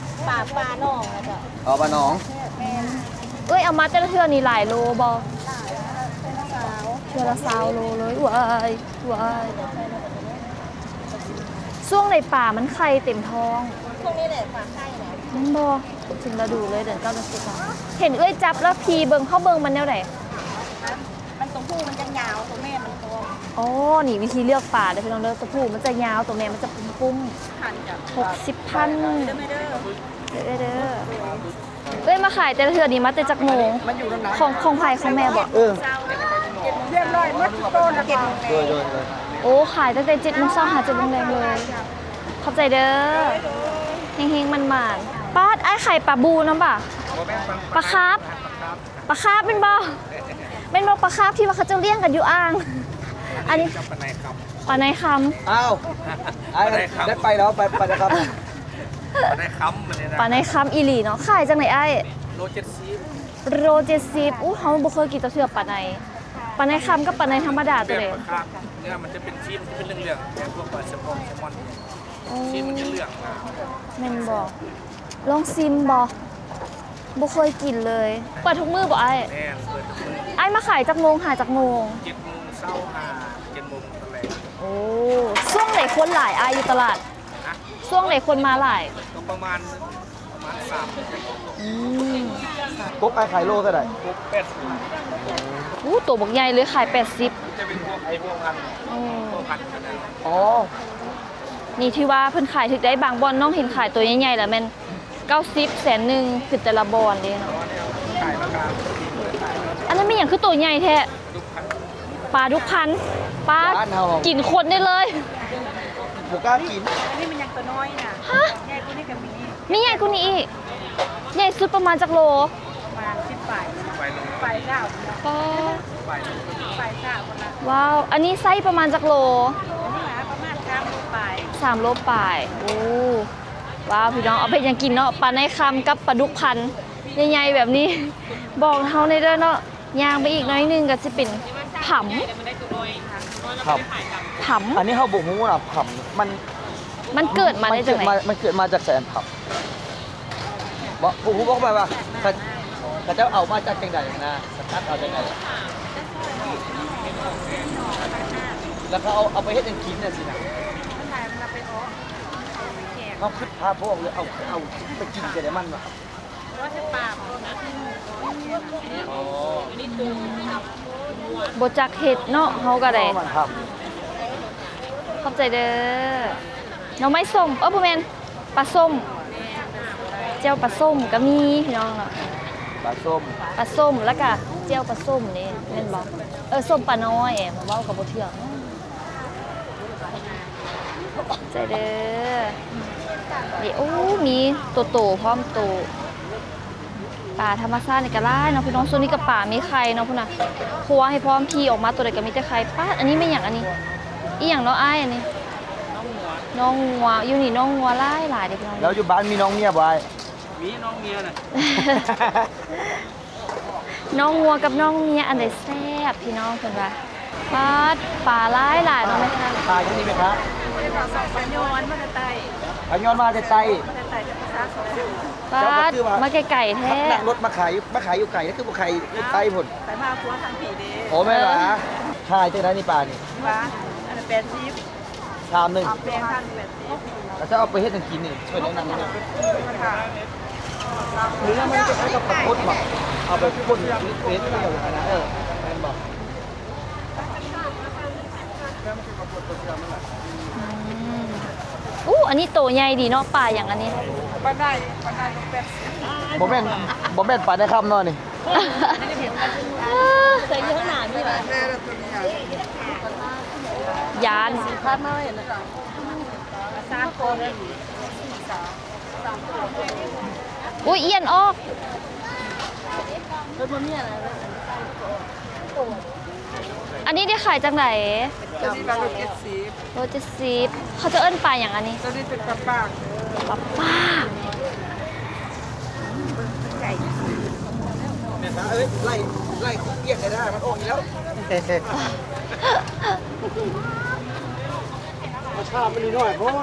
ປາ ປາໜອງນະເຈົ້າ. ອໍ ປາໜອງ. ແມ່ນ. ເອີຍ ເອົາມາແຕ່ລະເທື່ອນີ້ຫຼາຍໂລບໍ່? ເທື່ອລະຊາວໂລເລີຍ. ວ້າຍ ວ້າຍ ຊ່ວງໃດປາມັນໄຂ່ເຕັມທ້ອງ? ຊ່ວງນີ້ແຫຼະປາໄຂ່ນະ. ແມ່ນບໍ່? ເຖິງລະດູເລີຍ ເດືອນເກົ້າເດືອນສິບ. ເຫັນເອື້ອຍຈັບແລ້ວພີເບິ່ງ ເຮົາເບິ່ງມັນແນວໃດ? ມັນ ໂຕຜູ້ມັນຈະຍາວ ໂຕແມ່ມັນກອມ. ອໍ ນີ້ວິທີເລືອກປາເດີພີ່ນ້ອງເດີ ໂຕຜູ້ມັນຈະຍາວ ໂຕແມ່ມັນຈະປຸ້ມໆ. ຫົກສິບພັນ ເດີແມ່ເດີ ເດີ ເດີ. ເອື້ອຍມາຂາຍແຕ່ລະເທື່ອນີ້ມາແຕ່ຈັກໂມງ? ຂອງ ຂອງໃຜ? ຂອງແມ່ບໍ? ເອີ ຮຽບຮ້ອຍໝົດທຸກໂຕນະ. ໂອ້ ຂາຍຕັ້ງແຕ່ເຈັດໂມງເຊົ້າຫາເຈັດໂມງແລງເລີຍ. ຂອບໃຈເດີ. ເຮັງໆ ໝານໆ. ປາດ ອ້າຍຂາຍປາບູນຳປະ? ປາຄາບ. ປາຄາບແມ່ນບໍ່? ແມ່ນບໍ່ ປາຄາບທີ່ວ່າເຂົາເຈົ້າລ້ຽງກັນຢູ່ອ່າງ? ອັນນີ້ ກັບປາໄນຄຳ ປາໄນຄຳ. ອ້າວ ອ້າຍ ປາໄນຄຳ ໄດ້ໄປແລ້ວ ໄປ ໄປແລ້ວຄັບ ປາໄນຄຳ ປາໄນຄຳອີ່ຫຼີເນາະ. ຂາຍຈັ່ງໃດອ້າຍ? ໂລເຈັດສິບ ໂລເຈັດສິບ. ອູ້ ເຮົາບໍ່ເຄີຍກິນຈັກເທື່ອປາໄນ. ປາໄນຄຳກັບປາໄນທຳມະດາໂຕໃດ? ແບບປາຄາບ ເນື້ອມັນຈະເປັນຊີ້ນ ຈະເປັນເຫຼືອງໆ ແບບພວກປາແຊລມອນ ແຊລມອນ ຊີ້ນມັນຈະເຫຼືອງ. ແມ່ນບໍ່? ລອງຊີມບໍ່? ບໍ່ເຄີຍກິນເລີຍ. ເປີດທຸກມື້ບໍ່ອ້າຍ? ແມ່ນ ເປີດທຸກມື້. ອ້າຍມາຂາຍຈັກໂມງຫາຈັກໂມງ? ເຈັດໂມງເຊົ້າຫາເຈັດໂມງຕອນແລງ. ໂອ້ ຊ່ວງໃດຄົນຫຼາຍອ້າຍຢູ່ຕະຫຼາດ? ຮະ? ຊ່ວງໃດຄົນມາຫຼາຍ? ກໍປະມານ ປະມານສາມ. ອືມ ກົບອ້າຍຂາຍໂລເທົ່າໃດ? ກົບແປດສິບ. ອູ້ ໂຕບັກໃຫຍ່ເລີຍ ຂາຍແປດສິບ. ຈະເປັນພວກໄອ້ພວກພັນ ອືມ ພວກພັນຂະໜາດ. ອໍ ນີ້ຖືວ່າເພິ່ນຂາຍຖືກໄດ໋. ບາງບ່ອນນ້ອງເຫັນຂາຍໂຕໃຫຍ່ໆ ລະແມ່ນເກົ້າສິບ ແສນໜຶ່ງ ຄືແຕ່ລະບ່ອນເດ້ເນາະ. ອັນນັ້ນແມ່ນຫຍັງຄືໂຕໃຫຍ່ແທ້? ປາດຸກພັນ. ປາ ກິນຄົນໄດ້ເລີຍ. ບໍ່ກ້າກິນ. ອັນນີ້ມັນຍັງໂຕນ້ອຍນະ. ຮະ? ໃຫຍ່ກວ່ານີ້ກໍມີ. ມີໃຫຍ່ກວ່ານີ້ອີກ? ໃຫຍ່ສຸດປະມານຈັກໂລ? ປະມານສິບປາຍ ປາຍເກົ້າ. ປາ ປາຍເກົ້າພຸ້ນລະ. ວ້າວ ອັນນີ້ໄຊປະມານຈັກໂລ? ອັນນີ້ຫວາ ປະມານສາມໂລປາຍ ສາມໂລປາຍ. ໂອ້ ວ້າວ ພີ່ນ້ອງ ເອົາໄປເຮັດຫຍັງກິນເນາະ? ປາໄນຄຳກັບປາດຸກພັນ ໃຫຍ່ໆ ແບບນີ້ ບອກເຮົາແດ່ເດີເນາະ. ຍ່າງໄປອີກໜ້ອຍໜຶ່ງກໍຊິເປັນຜຳ ຜຳ ຜຳ. ອັນນີ້ເຮົາບໍ່ຮູ້ນະ ຜຳມັນ ມັນເກີດມາໄດ້ຈັ່ງໃດ? ມັນເກີດມາ ມັນເກີດມາຈາກໃສ ອັນຜຳ? ບໍ່ ບໍ່ຮູ້ ບໍ່ແບບວ່າ ເຂົາ ເຂົາເຈົ້າເອົາມາຈາກຈັ່ງໃດຫັ້ນນະ ສະກັດເອົາຈັ່ງໃດ ແລ້ວເຂົາເອົາ ເອົາໄປເຮັດຫຍັງກິນຈັ່ງຊີ້ນະ? ເຮົາຄິດພາບໍ່ອອກເລີຍ ເອົາ ເອົາໄປກິນຈັ່ງໃດມັນວະ? ບໍ່ຈັກເຮັດເນາະ ເຮົາກໍໄດ້. ຂອບໃຈເດີ. ໜໍ່ໄມ້ສົ້ມ ເອີ ບໍ່ແມ່ນ ປາສົ້ມ ແຈ່ວປາສົ້ມກໍມີພີ່ນ້ອງເນາະ. ປາສົ້ມ ປາສົ້ມ ແລ້ວກໍແຈ່ວປາສົ້ມນີ້ແມ່ນບໍ່? ເອີ ສົ້ມປານ້ອຍ ເວົ້າກໍບໍ່ຖືກ. ໃຈເດີ. ນີ້ ໂອ້ ມີໂຕໆ ພ້ອມໂຕ. ປາທຳມະຊາດນີ້ກໍຫຼາຍເນາະພີ່ນ້ອງ. ຊ່ວງນີ້ກໍປາມີໄຂ່ເນາະ ພຸ້ນນະ ຄົວໃຫ້ພ້ອມ ພີ່ອອກມາໂຕໃດກໍມີແຕ່ໄຂ່. ປາດ ອັນນີ້ແມ່ນຫຍັງອັນນີ້? ອີ່ຫຍັງເນາະອ້າຍອັນນີ້? ນ້ອງງົວ ນ້ອງງົວ. ຢູ່ນີ້ນ້ອງງົວຫຼາຍໆເດ້ພີ່ນ້ອງ. ແລ້ວຢູ່ບ້ານມີນ້ອງເມຍບໍ່ອ້າຍ? ມີນ້ອງເມຍນະ. ນ້ອງງົວກັບນ້ອງເມຍອັນໃດແຊບ ພີ່ນ້ອງເພິ່ນວ່າ. ປາດ ປາຫຼາຍໆເນາະແມ່ຄ້າ. ປາຢູ່ນີ້ແມ່ຄ້າ? ປາຍອນມາແຕ່ໃຕ້. ປາຍອນມາແຕ່ໃຕ້. ມາແຕ່ໃຕ້ ແຕ່ປາສາດ. ປາດ ມາໄກໆແທ້. ນັ່ງລົດມາຂາຍ ມາຂາຍຢູ່ໄກ ຄືບໍ່ຂາຍຢູ່ໃຕ້ພຸ້ນ? ໄປມາຄົວທາງພີ້ເດ້. ໂອ້ ແມ່ນຫວາ? ເອີ ຂາຍຈັ່ງໃດນີ້ປານີ້? ວ່າ ອັນລະແປດສິບ. ຊາມໜຶ່ງ ແປດສິບ. ແລ້ວຈະເອົາໄປເຮັດຫຍັງກິນນີ້? ຊ່ວຍແນະນຳແດ່. ເນື້ອມັນຄ້າຍໆກັບປາກົດຫວາ? ເອົາໄປປົ່ນເປັດຫຍັງຫັ້ນນະ. ເອີ ແມ່ນບໍ່? ອືມ ອູ້ ອັນນີ້ໂຕໃຫຍ່ດີເນາະ. ປາຫຍັງອັນນີ້? ປາໄດ້ ປາໄດ້ໂລແປດສິບ. ບໍ່ແມ່ນ ບໍ່ແມ່ນປາໃນຄຳເນາະນີ້? ເອີ ໃສ່ຢູ່ຂ້າງໜ້ານີ້ລະ. ຢ້ານ. ສາມໂຕ. ອຸ້ຍ ອຽນອອກ. ອັນນີ້ໄດ້ຂາຍຈັ່ງໃດ? ໂຕນີ້ລະໂລເຈັດສິບ. ໂລເຈັດສິບ. ເຂົາເຈົ້າເອີ້ນປາຫຍັງອັນນີ້? ໂຕນີ້ເປັນປາປາກ. ປາປາກ. ແມ່ຄ້າເອີຍ ໄລ່ ໄລ່ຄຸກວຽກໃຫ້ໄດ້ ມັນອອກອີກແລ້ວ. ມາຊາບມັນໜ້ອຍໂພດ.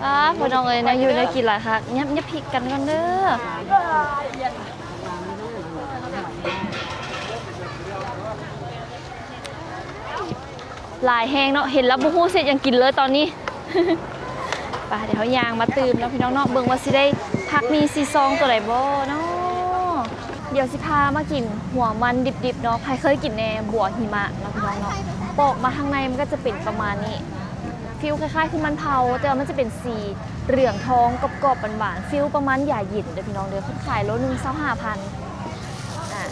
ອ້າ ພີ່ນ້ອງເອີຍ ແນວຢູ່ແນວກິນຫຼາຍຄັກ. ຫຍັບ ຫຍັບພິກກັນກ່ອນເດີ. ຫຼາຍແຮງເນາະ ເຫັນແລ້ວບໍ່ຮູ້ຊິເຮັດຫຍັງກິນເລີຍຕອນນີ້. ໄປ ດຽວເຮົາຍ່າງມາຕື່ມເນາະ ພີ່ນ້ອງເນາະ ເບິ່ງວ່າຊິໄດ້ຜັກໝີ່ສີ່ຊອງໂຕໃດບໍ່ເນາະ. ດຽວຊິພາມາກິນຫົວມັນດິບໆເນາະ. ໃຜເຄີຍກິນແດ່? ບົວຫິມະເນາະ ພີ່ນ້ອງເນາະ. ປອກມາທາງໃນມັນກໍຈະເປັນປະມານນີ້ ຟີລຄ້າຍໆຄືມັນເຜົາ ແຕ່ວ່າມັນຈະເປັນສີເຫຼືອງທອງ ກອບໆ ຫວານໆ ຟີລປະມານຢາເຢັນເດີພີ່ນ້ອງເດີ. ເພິ່ນຂາຍໂລໜຶ່ງຊາວຫ້າພັນ. ອາ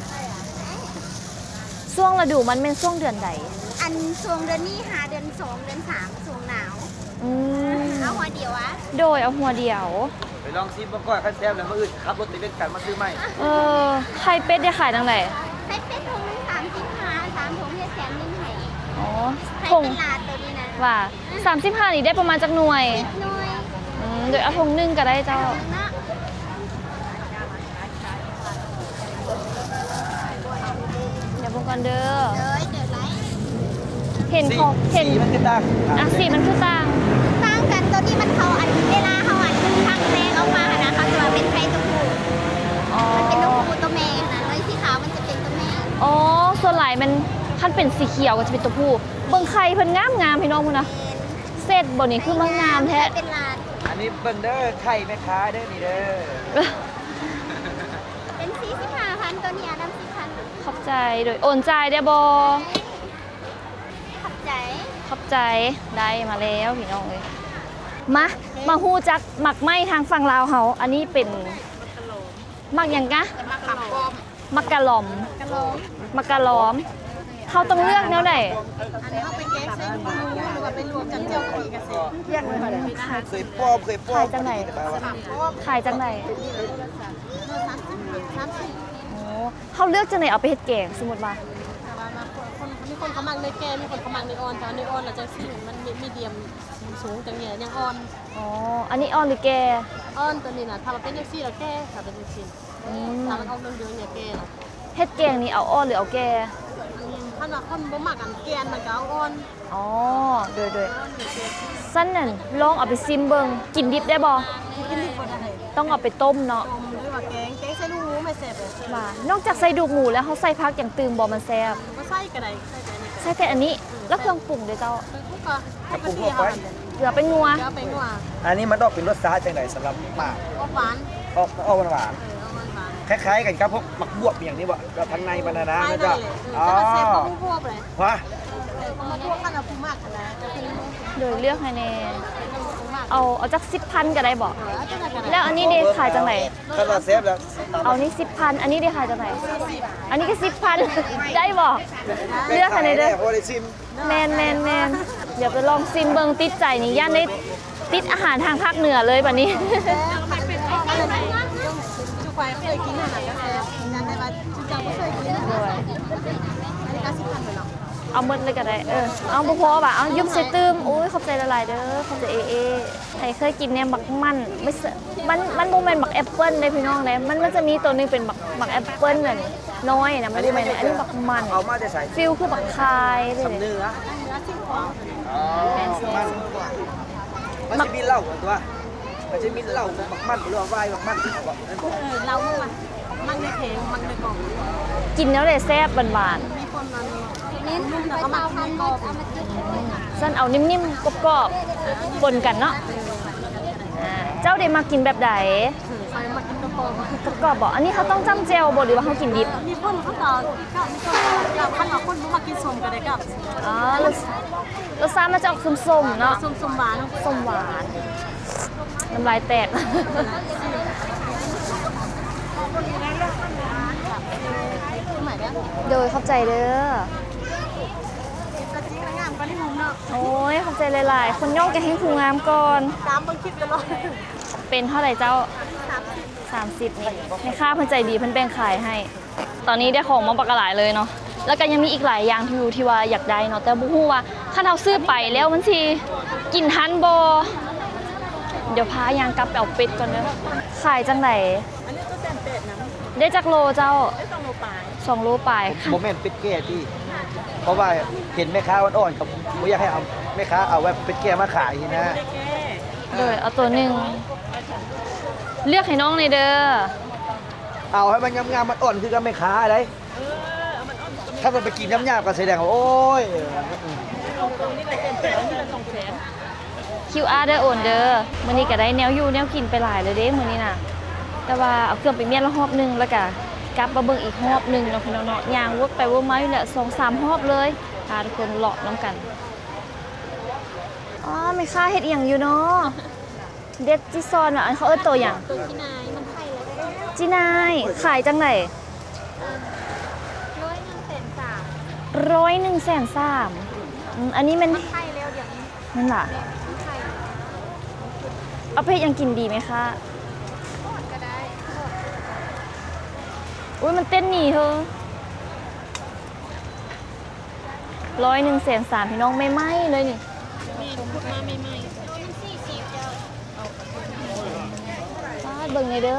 ຊ່ວງລະດູມັນແມ່ນຊ່ວງເດືອນໃດ? ອັນຊ່ວງເດືອນນີ້ຫາເດືອນສອງ ເດືອນສາມ ຊ່ວງໜາວ. ອືມ ເອົາຫົວດຽວອະ? ໂດຍ ເອົາຫົວດຽວ. ໄປລອງຊີມເບິ່ງກ່ອນ ຄັນແຊບແລ້ວມື້ອື່ນຂັບລົດຕະເວັນກັນມາຊື້ໃໝ່. ເອີ ໄຂ່ເປັດໄດ້ຂາຍຈັ່ງໃດ? ໄຂ່ເປັດຖົງໜຶ່ງສາມສິບຫ້າ ສາມຖົງເຮັດແສນໜຶ່ງ ຂາຍເປັນລາດໂຕນີ້ນະ ວ່າ ສາມສິບຫ້ານີ້ໄດ້ປະມານຈັກໜ່ວຍ? ໜ່ວຍ. ອືມ ໂດຍ ເອົາຖົງໜຶ່ງກໍໄດ້ເຈົ້າ. ເນາະ ດຽວເບິ່ງກ່ອນເດີ. ໂດຍ ເດີໄລ ເຫັນຂອງ ສີ ເຫັນ ສີມັນຄືຕ່າງ ອ່ະ ສີມັນຄືຕ່າງ ຕ່າງກັນ. ໂຕນີ້ມັນເຂົ້າ ອັນ ເວລາເຮົາ ອັນ ຟັກແຕກອອກມາຫັ້ນນະ ເຂົາຈະວ່າເປັນໄຂ່ຕົວຜູ້. ອໍ ມັນເປັນຕົວຜູ້ຕົວແມ່ຫັ້ນນະ ໂດຍສີຂາວມັນຈະເປັນຕົວແມ່. ອໍ ສ່ວນຫຼາຍມັນ ຄັນເປັນສີຂຽວກໍຈະເປັນຕົວຜູ້. ເບິ່ງໄຂ່ເພິ່ນງາມໆ ພີ່ນ້ອງພຸ້ນນະ. ແມ່ນ ເຊັດບໍ່ນີ້ ຄືມາງາມແທ້. ເປັນລາດ. ອັນນີ້ເບິ່ງເດີ ໄຂ່ແມ່ຄ້າເດີນີ້ເດີ. ເປັນສີ່ສິບຫ້າພັນ ໂຕນີ້ ອັນນັ້ນສິບພັນ. ຂອບໃຈ. ໂດຍ ໂອນຈ່າຍໄດ້ບໍ່? ຂອບໃຈ ຂອບໃຈ. ໄດ້ມາແລ້ວພີ່ນ້ອງເອີຍ. ມາ ມາຮູ້ຈັກໝາກໄມ້ທາງຝັ່ງລາວເຮົາ. ອັນນີ້ເປັນໝາກຫຍັງກະ? ໝາກກະຫຼອມ. ໝາກກະຫຼອມ ໝາກກະຫຼອມ. ເຮົາຕ້ອງເລືອກແນວໃດ? ອັນນີ້ເຮົາໄປແກງໃສ່ໜູ ຫຼືວ່າໄປລວກຈ້ຳແຈ່ວກໍມີກະແຊບ. ເຄີຍປອບ ເຄີຍປອບ. ຂາຍຈັ່ງໃດ? ຂາຍຈັ່ງໃດ? ໂອ້ ເຮົາເລືອກຈັ່ງໃດເອົາໄປເຮັດແກງ ສົມມຸດວ່າ? ແຕ່ວ່າບາງຄົນ ມີຄົນເຂົາມັກເນື້ອແກ່ ມີຄົນເຂົາມັກເນື້ອອ່ອນ. ຖ້າເນື້ອອ່ອນລະຈັ່ງຊີ້ ມັນມີ ມີດຽມສູງຈັ່ງນີ້ ຍັງອ່ອນ. ອໍ ອັນນີ້ອ່ອນຫຼືແກ່? ອ່ອນ ໂຕນີ້ນະ ຖ້າວ່າເປັນຈັ່ງຊີ້ລະແກ່ ຖ້າເປັນຈັ່ງຊີ້. ອືມ ຖ້າມັນອອກເຫຼືອງໆ ແກ່ນະ. ເຮັດແກງນີ້ເອົາອ່ອນຫຼືເອົາແກ່? ຄັນວ່າຄົນບໍ່ມັກອັນແກ່ນ ມັນກໍເອົາອ່ອນ. ອໍ ໂດຍໆ. ຊັ້ນນັ້ນລອງເອົາໄປຊິມເບິ່ງ. ກິນດິບໄດ້ບໍ່? ກິນດິບບໍ່ໄດ້. ຕ້ອງເອົາໄປຕົ້ມເນາະ. ຕົ້ມ ຫຼືວ່າແກງ ແກງໃສ່ລູກໝູແມ່ນແຊບເລີຍ. ວ່າ ນອກຈາກໃສ່ລູກໝູແລ້ວ ເຮົາໃສ່ຜັກຫຍັງຕື່ມບໍ່ ມັນແຊບ? ບໍ່ໃສ່ກໍໄດ້ ໃສ່ແຕ່ອັນນີ້. ໃສ່ແຕ່ອັນນີ້. ເອີ ແລ້ວເຄື່ອງປຸງເດ້ເຈົ້າ? ເຄື່ອງປຸງກໍ ເກືອ ເກືອ ແປ້ງນົວ ເກືອ ແປ້ງນົວ. ອັນນີ້ມັນອອກເປັນລົດຊາດຈັ່ງໃດສຳລັບໝາກ? ອອກຫວານ ອອກ ອອກຫວານໆ. ເອີ ອອກຫວານໆ ຄ້າຍໆກັນກັບພວກໝາກບວບອີ່ຫຍັງນີ້ບໍ່? ກັບທາງໃນມັນນະນະ. ມັນຈະ ອໍ ແຊບກວ່າໝາກບວບເລີຍ. ຫວາ ເອີ ໝາກບວບຄັນວ່າຜູ້ມັກຫັ້ນນະ. ໂດຍ ເລືອກໃຫ້ແດ່. ເອົາ ເອົາຈັກສິບພັນກໍໄດ້ບໍ່? ເອີ ເອົາຈັກໃດກໍໄດ້. ແລ້ວອັນນີ້ເດ ຂາຍຈັ່ງໃດ? ຄັນວ່າແຊບແລ້ວ ເອົານີ້ສິບພັນ. ອັນນີ້ເດ ຂາຍຈັ່ງໃດ? ອັນນີ້ກໍສິບພັນ ໄດ້ບໍ່? ເລືອກໃຫ້ແດ່ເດີ. ພໍໄດ້ຊິມ. ແມ່ນໆໆ ດຽວໄປລອງຊິມເບິ່ງ. ຕິດໃຈນີ້ ຢ້ານໄດ້ຕິດອາຫານທາງພາກເໜືອເລີຍບາດນີ້. ໂດຍ ເອົາໝົດເລີຍກໍໄດ້. ເອີ ເອົາ ບໍ່ພໍຫວາ? ເອົາ ຢຸ່ມໃສ່ຕື່ມ. ໂອ້ຍ ຂອບໃຈຫຼາຍໆເດີ ຂອບໃຈເອເອ. ໃຜເຄີຍກິນແດ່ໝາກມັນ ມັນ ມັນບໍ່ແມ່ນໝາກແອັບເປິ້ນເດ້ພີ່ນ້ອງເດ້. ມັນ ມັນຈະມີໂຕໜຶ່ງເປັນໝາກ ໝາກແອັບເປິ້ນນັ້ນ ນ້ອຍນະ. ມັນບໍ່ແມ່ນ ອັນນີ້ໝາກມັນ. ເອົາມາແຕ່ໃສ? ຟີລຄືໝາກຄາຍເດ້. ສຳເໜືອ. ອໍ ມັນ ມັນຊິມີເຫຼົ້າຕົວະ ມັນຊິມີເຫຼົ້າໝາກມັນ ຫຼືວ່າວາຍໝາກມັນ. ເອີ ເຫຼົ້າມັນ ມັນໃນເຂງ ມັນໃນກອງ. ກິນແນວໃດແຊບ? ຫວານໆ. ມີຄົນອັນ ເນັ້ນ ແລ້ວກໍໝາກມັນກອບ. ຊັ້ນເອົານິ້ມໆ ກອບໆ ປົນກັນເນາະ. ອ່າ ເຈົ້າເດມັກກິນແບບໃດ? ຂ້ອຍມັກກິນກອບໆ. ກອບໆບໍ? ອັນນີ້ເຮົາຕ້ອງຈ້ຳແຈ່ວບໍ ຫຼືວ່າເຮົາກິນດິບ? ມີຄົນເຂົາກໍເອົາ ມີຄົນເຂົາກໍເອົາ ຄັນວ່າຄົນບໍ່ມັກກິນສົ້ມກໍໄດ້ກັບ. ອໍ ລົດ ລົດຊາດມັນຈະອອກສົ້ມໆເນາະ. ສົ້ມໆຫວານ ສົ້ມຫວານ. ນ້ຳລາຍແຕກ. ໂດຍ ຂອບໃຈເດີ. ໂອ້ຍ ຂອບໃຈຫຼາຍໆ. ຄົນຍ້ອງກະແຮ່ງຜູ້ງາມກ່ອນ. ຕາມເບິ່ງຄລິບຕະຫຼອດ. ເປັນເທົ່າໃດເຈົ້າ? ສາມສິບ. ສາມສິບນີ້ ແມ່ຄ້າເພິ່ນໃຈດີ ເພິ່ນແບ່ງຂາຍໃຫ້. ຕອນນີ້ໄດ້ຂອງມາບັກຫຼາຍເລີຍເນາະ ແລ້ວກໍຍັງມີອີກຫຼາຍຢ່າງທີ່ ທີ່ວ່າຢາກໄດ້ເນາະ ແຕ່ບໍ່ຮູ້ວ່າຄັນເຮົາຊື້ໄປແລ້ວມັນຊິກິນທັນບໍ່. ດຽວພາຍ່າງກັບໄປເອົາເປັດກ່ອນເດີ. ຂາຍຈັ່ງໃດ? ອັນນີ້ກໍແສນແປດນະ. ໄດ້ຈັກໂລເຈົ້າ? ໄດ້ສອງໂລປາຍ. ສອງໂລປາຍ. ບໍ່ແມ່ນເປັດແກ່ຕິ? ເພາະວ່າເຫັນແມ່ຄ້າອ່ອນໆ ກໍບໍ່ຢາກໃຫ້ເອົາ ແມ່ຄ້າເອົາແບບເປັດແກ່ມາຂາຍຊີ້ນະ. ບໍ່ໄດ້ແກ່. ໂດຍ ເອົາໂຕໜຶ່ງ. ເລືອກໃຫ້ນ້ອງແດ່ເດີ. ເອົາໃຫ້ມັນງາມໆ ມັນອ່ອນຄືກັບແມ່ຄ້າໃດ໋. ເອີ ເອົາມັນອ່ອນ ຄັນວ່າໄປກິນຫຍາບໆ ກໍສະແດງວ່າ ໂອ້ຍ. ຄິວອາເດີ ໂອນເດີ. ມື້ນີ້ກໍໄດ້ແນວຢູ່ແນວກິນໄປຫຼາຍແລ້ວເດ້ມື້ນີ້ນະ ແຕ່ວ່າເອົາເຄື່ອງໄປມ້ຽນລະຮອບໜຶ່ງ ແລ້ວກໍກັບມາເບິ່ງອີກຮອບໜຶ່ງເນາະ ພີ່ນ້ອງເນາະ. ຍ່າງວົນໄປວົນມາຢູ່ແຫຼະ ສອງສາມຮອບເລີຍ. ພາທຸກຄົນເລາະນຳກັນ. ອໍ ແມ່ຄ້າເຮັດອີ່ຫຍັງຢູ່ເນາະ? ເດັດຈີຊອນຫວາ? ອັນ ເຂົາເອີ້ນໂຕຫຍັງ? ໂຕຈີນາຍ ມັນໄຂ່ແລ້ວ. ຈີນາຍ ຂາຍຈັ່ງໃດ? ຮ້ອຍໜຶ່ງແສນສາມ. ຮ້ອຍໜຶ່ງແສນສາມ. ອືມ ອັນນີ້ແມ່ນ ມັນໄຂ່ແລ້ວດຽວນີ້. ແມ່ນຫວາ? ມັນໄຂ່. ເອົາໄປເຮັດຫຍັງກິນດີແມ່ຄ້າ? ທອດກໍໄດ້. ທອດ. ອຸ້ຍ ມັນເຕັ້ນໜີເຮີ. ຮ້ອຍໜຶ່ງແສນສາມ ພີ່ນ້ອງ ໃໝ່ໆເລີຍນີ້. ແມ່ນ ຂຸດມາໃໝ່ໆ. ປາດ ເບິ່ງແດ່ເດີ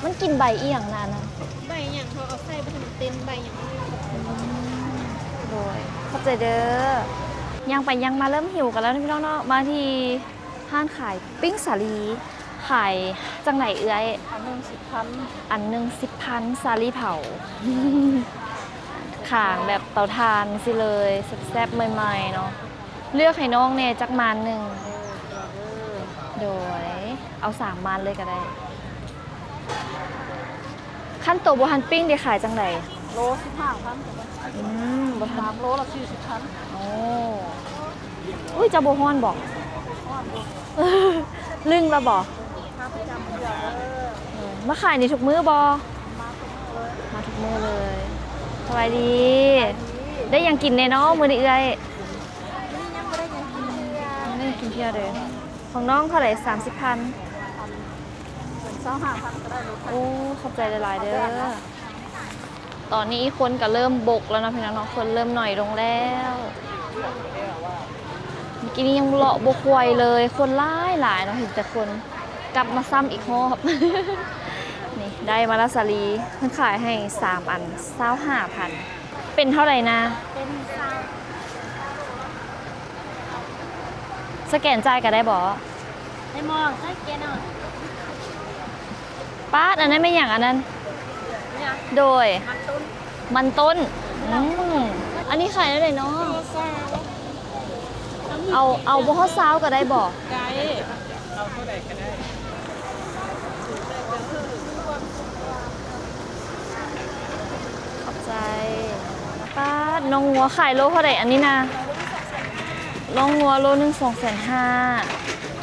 ມັນກິນໃບອີ່ຫຍັງນະອັນນັ້ນ? ໃບຫຍັງ ເຂົາເອົາໃສ່ບໍ່ທັນເຕັມໃບຫຍັງ. ອືມ ໂດຍ ຂອບໃຈເດີ. ຍ່າງໄປຍ່າງມາເລີ່ມຫິວກັນແລ້ວພີ່ນ້ອງເນາະ. ມາທີ່ຮ້ານຂາຍປີ້ງສາລີ ຂາຍຈັ່ງໃດເອື້ອຍ? ອັນໜຶ່ງສິບພັນ ອັນໜຶ່ງສິບພັນ ສາລີເຜົາ ຂ້າງແບບເຕົາຖ່ານຊີ້ເລີຍ ແຊບໆ ໃໝ່ໆເນາະ. ເລືອກໃຫ້ນ້ອງແດ່ຈັກມານໜຶ່ງ. ໂດຍ ເອົາສາມມານເລີຍກໍໄດ້. ຄັນໂຕບໍ່ທັນປີ້ງເດ ຂາຍຈັ່ງໃດ? ໂລສິບຫ້າພັນກໍໄດ້. ອືມ ບໍ່ທັນ ສາມໂລລະສີ່ສິບພັນ. ໂອ້ ອຸ້ຍ ເຈົ້າບໍ່ຮ້ອນບໍ່? ຮ້ອນຢູ່. ລຶ້ງແລ້ວບໍ່? ມາປະຈຳເທື່ອເດີ. ເອີ ມາຂາຍນີ້ທຸກມື້ບໍ່? ມາທຸກມື້ເລີຍ ມາທຸກມື້ເລີຍ. ສະບາຍດີ ສະບາຍດີ. ໄດ້ຫຍັງກິນແດ່ເນາະມື້ນີ້ເອື້ອຍ? ມື້ນີ້ຍັງບໍ່ໄດ້ຫຍັງກິນເທື່ອ ຍັງບໍ່ໄດ້ກິນເທື່ອເດີ. ຂອງນ້ອງເທົ່າໃດ? ສາມສິບພັນ ເປັນຊາວຫ້າພັນກໍໄດ້ລູກ. ໂອ້ ຂອບໃຈຫຼາຍໆເດີ. ຕອນນີ້ຄົນກໍເລີ່ມບົກແລ້ວເນາະພີ່ນ້ອງເນາະ ຄົນເລີ່ມໜ້ອຍລົງແລ້ວ. ເມື່ອກີ້ນີ້ຍັງເລາະບໍ່ຄ່ອຍເລີຍ ຄົນຫຼາຍໆເນາະ ເຫັນແຕ່ຄົນ. ກັບມາຊ້ຳອີກຮອບ. ນີ້ໄດ້ມາລະສາລີ ເພິ່ນຂາຍໃຫ້ສາມອັນຊາວຫ້າພັນ. ເປັນເທົ່າໃດນະ? ເປັນຊາວ. ສະແກນຈ່າຍກໍໄດ້ບໍ່? ໄດ້ໝົດ ໃຊ້ສະແກນເອົາ. ປາດ ອັນນັ້ນແມ່ນຫຍັງອັນນັ້ນ? ໂດຍ ມັນຕົ້ນ ມັນຕົ້ນ. ອືມ ອັນນີ້ຂາຍເທົ່າໃດເນາະ? ຊາວ. ເອົາ ເອົາບໍ່ຮອດຊາວກໍໄດ້ບໍ່? ໄດ້ ເອົາເທົ່າໃດກໍໄດ້. ຂອບໃຈ. ປາດ ນ້ອງງົວຂາຍໂລເທົ່າໃດອັນນີ້ນະ? ນ້ອງງົວໂລໜຶ່ງສອງແສນຫ້າ.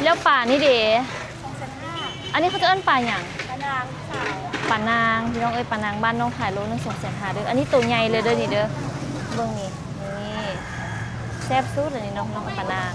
ແລ້ວປານີ້ເດ? ສອງແສນຫ້າ. ອັນນີ້ເຂົາຈະເອີ້ນປາຫຍັງ? ປານາງ ສາວ. ປານາງ ພີ່ນ້ອງເອີຍ ປານາງບ້ານນ້ອງຂາຍໂລໜຶ່ງສອງແສນຫ້າເດີ. ອັນນີ້ໂຕໃຫຍ່ເລີຍເດີນີ້ເດີ ເບິ່ງນີ້ ນີ້ ແຊບສຸດເລີຍນີ້ເນາະ ນ້ອງປານາງ.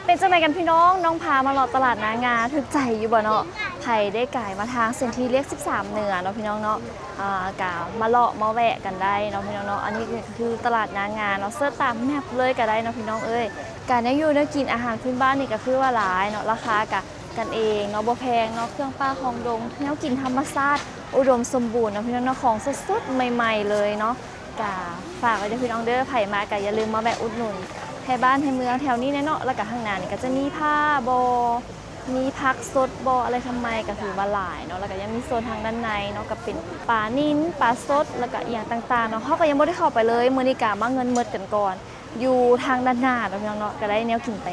ເປັນຈັ່ງໃດກັນພີ່ນ້ອງ ນ້ອງພາມາເລາະຕະຫຼາດນາງາ ຖືກໃຈຢູ່ບໍ່ເນາະ? ໃຜໄດ້ກາຍມາທາງເສັ້ນທີ່ລຽບສິບສາມເໜືອເນາະ ພີ່ນ້ອງເນາະ ອ່າ ກະມາເລາະມາແວະກັນໄດ້ເນາະ ພີ່ນ້ອງເນາະ. ອັນນີ້ກໍຄືຕະຫຼາດນາງາເນາະ ເສີດຕາມແມັບເລີຍກໍໄດ້ເນາະ ພີ່ນ້ອງເອີຍ. ກະແນວຢູ່ແນວກິນ ອາຫານພື້ນບ້ານນີ້ກໍຄືວ່າຫຼາຍເນາະ ລາຄາກະກັນເອງເນາະ ບໍ່ແພງເນາະ ເຄື່ອງປ່າຂອງດົງ ແນວກິນທຳມະຊາດ ອຸດົມສົມບູນເນາະ ພີ່ນ້ອງເນາະ ຂອງສົດໆ ໃໝ່ໆເລີຍເນາະ. ກະຝາກໄວ້ເດີພີ່ນ້ອງເດີ ໃຜມາກະຢ່າລືມມາແວະອຸດໜູນໄທບ້ານໄທເມືອງແຖວນີ້ແດ່ເນາະ. ແລ້ວກະທາງໜ້ານີ້ກະຈະມີຜາບໍ່ ມີຜັກສົດບໍ່ ອະໄລທຳໄມ ກະຖືວ່າຫຼາຍເນາະ. ແລ້ວກະຍັງມີໂຊນທາງດ້ານໃນເນາະ ກະເປັນປານິນ ປາສົດ ແລ້ວກະອີ່ຫຍັງຕ່າງໆເນາະ. ເຮົາກະຍັງບໍ່ໄດ້ເຂົ້າໄປເລີຍ ມື້ນີ້ກະມາເງິນໝົດກັນກ່ອນ ຢູ່ທາງດ້ານໜ້າເນາະ ພີ່ນ້ອງເນາະ. ກະໄດ້ແນວກິນໄປ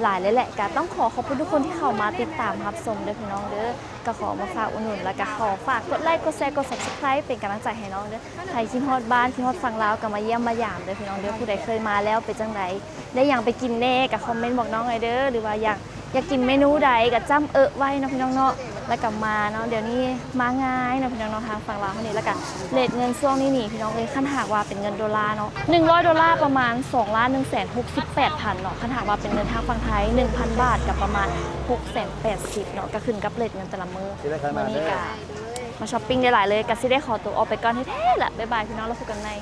ຫຼາຍເລີຍແຫຼະ ກະຕ້ອງຂໍຂອບຄຸນທຸກຄົນທີ່ເຂົ້າມາຕິດຕາມຮັບຊົມເດີພີ່ນ້ອງເດີ. ກະຂໍມາຝາກອຸດໜູນ ແລ້ວກະຂໍຝາກກົດໄລ ກົດແຊ ກົດ Subscribe ເປັນກຳລັງໃຈໃຫ້ນ້ອງເດີ. ໃຜຄິດຮອດບ້ານ ຄິດຮອດຝັ່ງລາວ ກະມາຢ້ຽມມາຢາມເດີພີ່ນ້ອງເດີ. ຜູ້ໃດເຄີຍມາແລ້ວເປັນຈັ່ງໃດ ໄດ້ຫຍັງໄປກິນແດ່ ກະຄອມເມັນບອກນ້ອງໄດ້ເດີ ຫຼືວ່າຢາກ ຢາກກິນເມນູໃດກະຈ້ຳເອິະໄວ້ເນາະ ພີ່ນ້ອງເນາະ ແລ້ວກະມາເນາະ. ດຽວນີ້ມາງ່າຍເນາະ ພີ່ນ້ອງເນາະ ທາງຝັ່ງລາວເຮົານີ້. ແລ້ວກະເຣດເງິນຊ່ວງນີ້ນີ້ ພີ່ນ້ອງເອີຍ ຄັນຫາກວ່າເປັນເງິນໂດລາເນາະ ໜຶ່ງຮ້ອຍໂດລາປະມານສອງລ້ານໜຶ່ງແສນຫົກສິບແປດພັນເນາະ. ຄັນຫາກວ່າເປັນເງິນທາງຝັ່ງໄທ ໜຶ່ງພັນບາດກະປະມານຫົກແສນແປດສິບເນາະ. ກະຂຶ້ນກັບເຣດເງິນແຕ່ລະມື້. ມື້ນີ້ກະມາຊັອບປິງໄດ້ຫຼາຍເລີຍ ກະຊິໄດ້ຂໍໂຕອອກໄປກ່ອນແທ້ໆລະ. ບາຍບາຍ ພີ່ນ້ອງ ແລ້ວພົບກັນໃໝ່.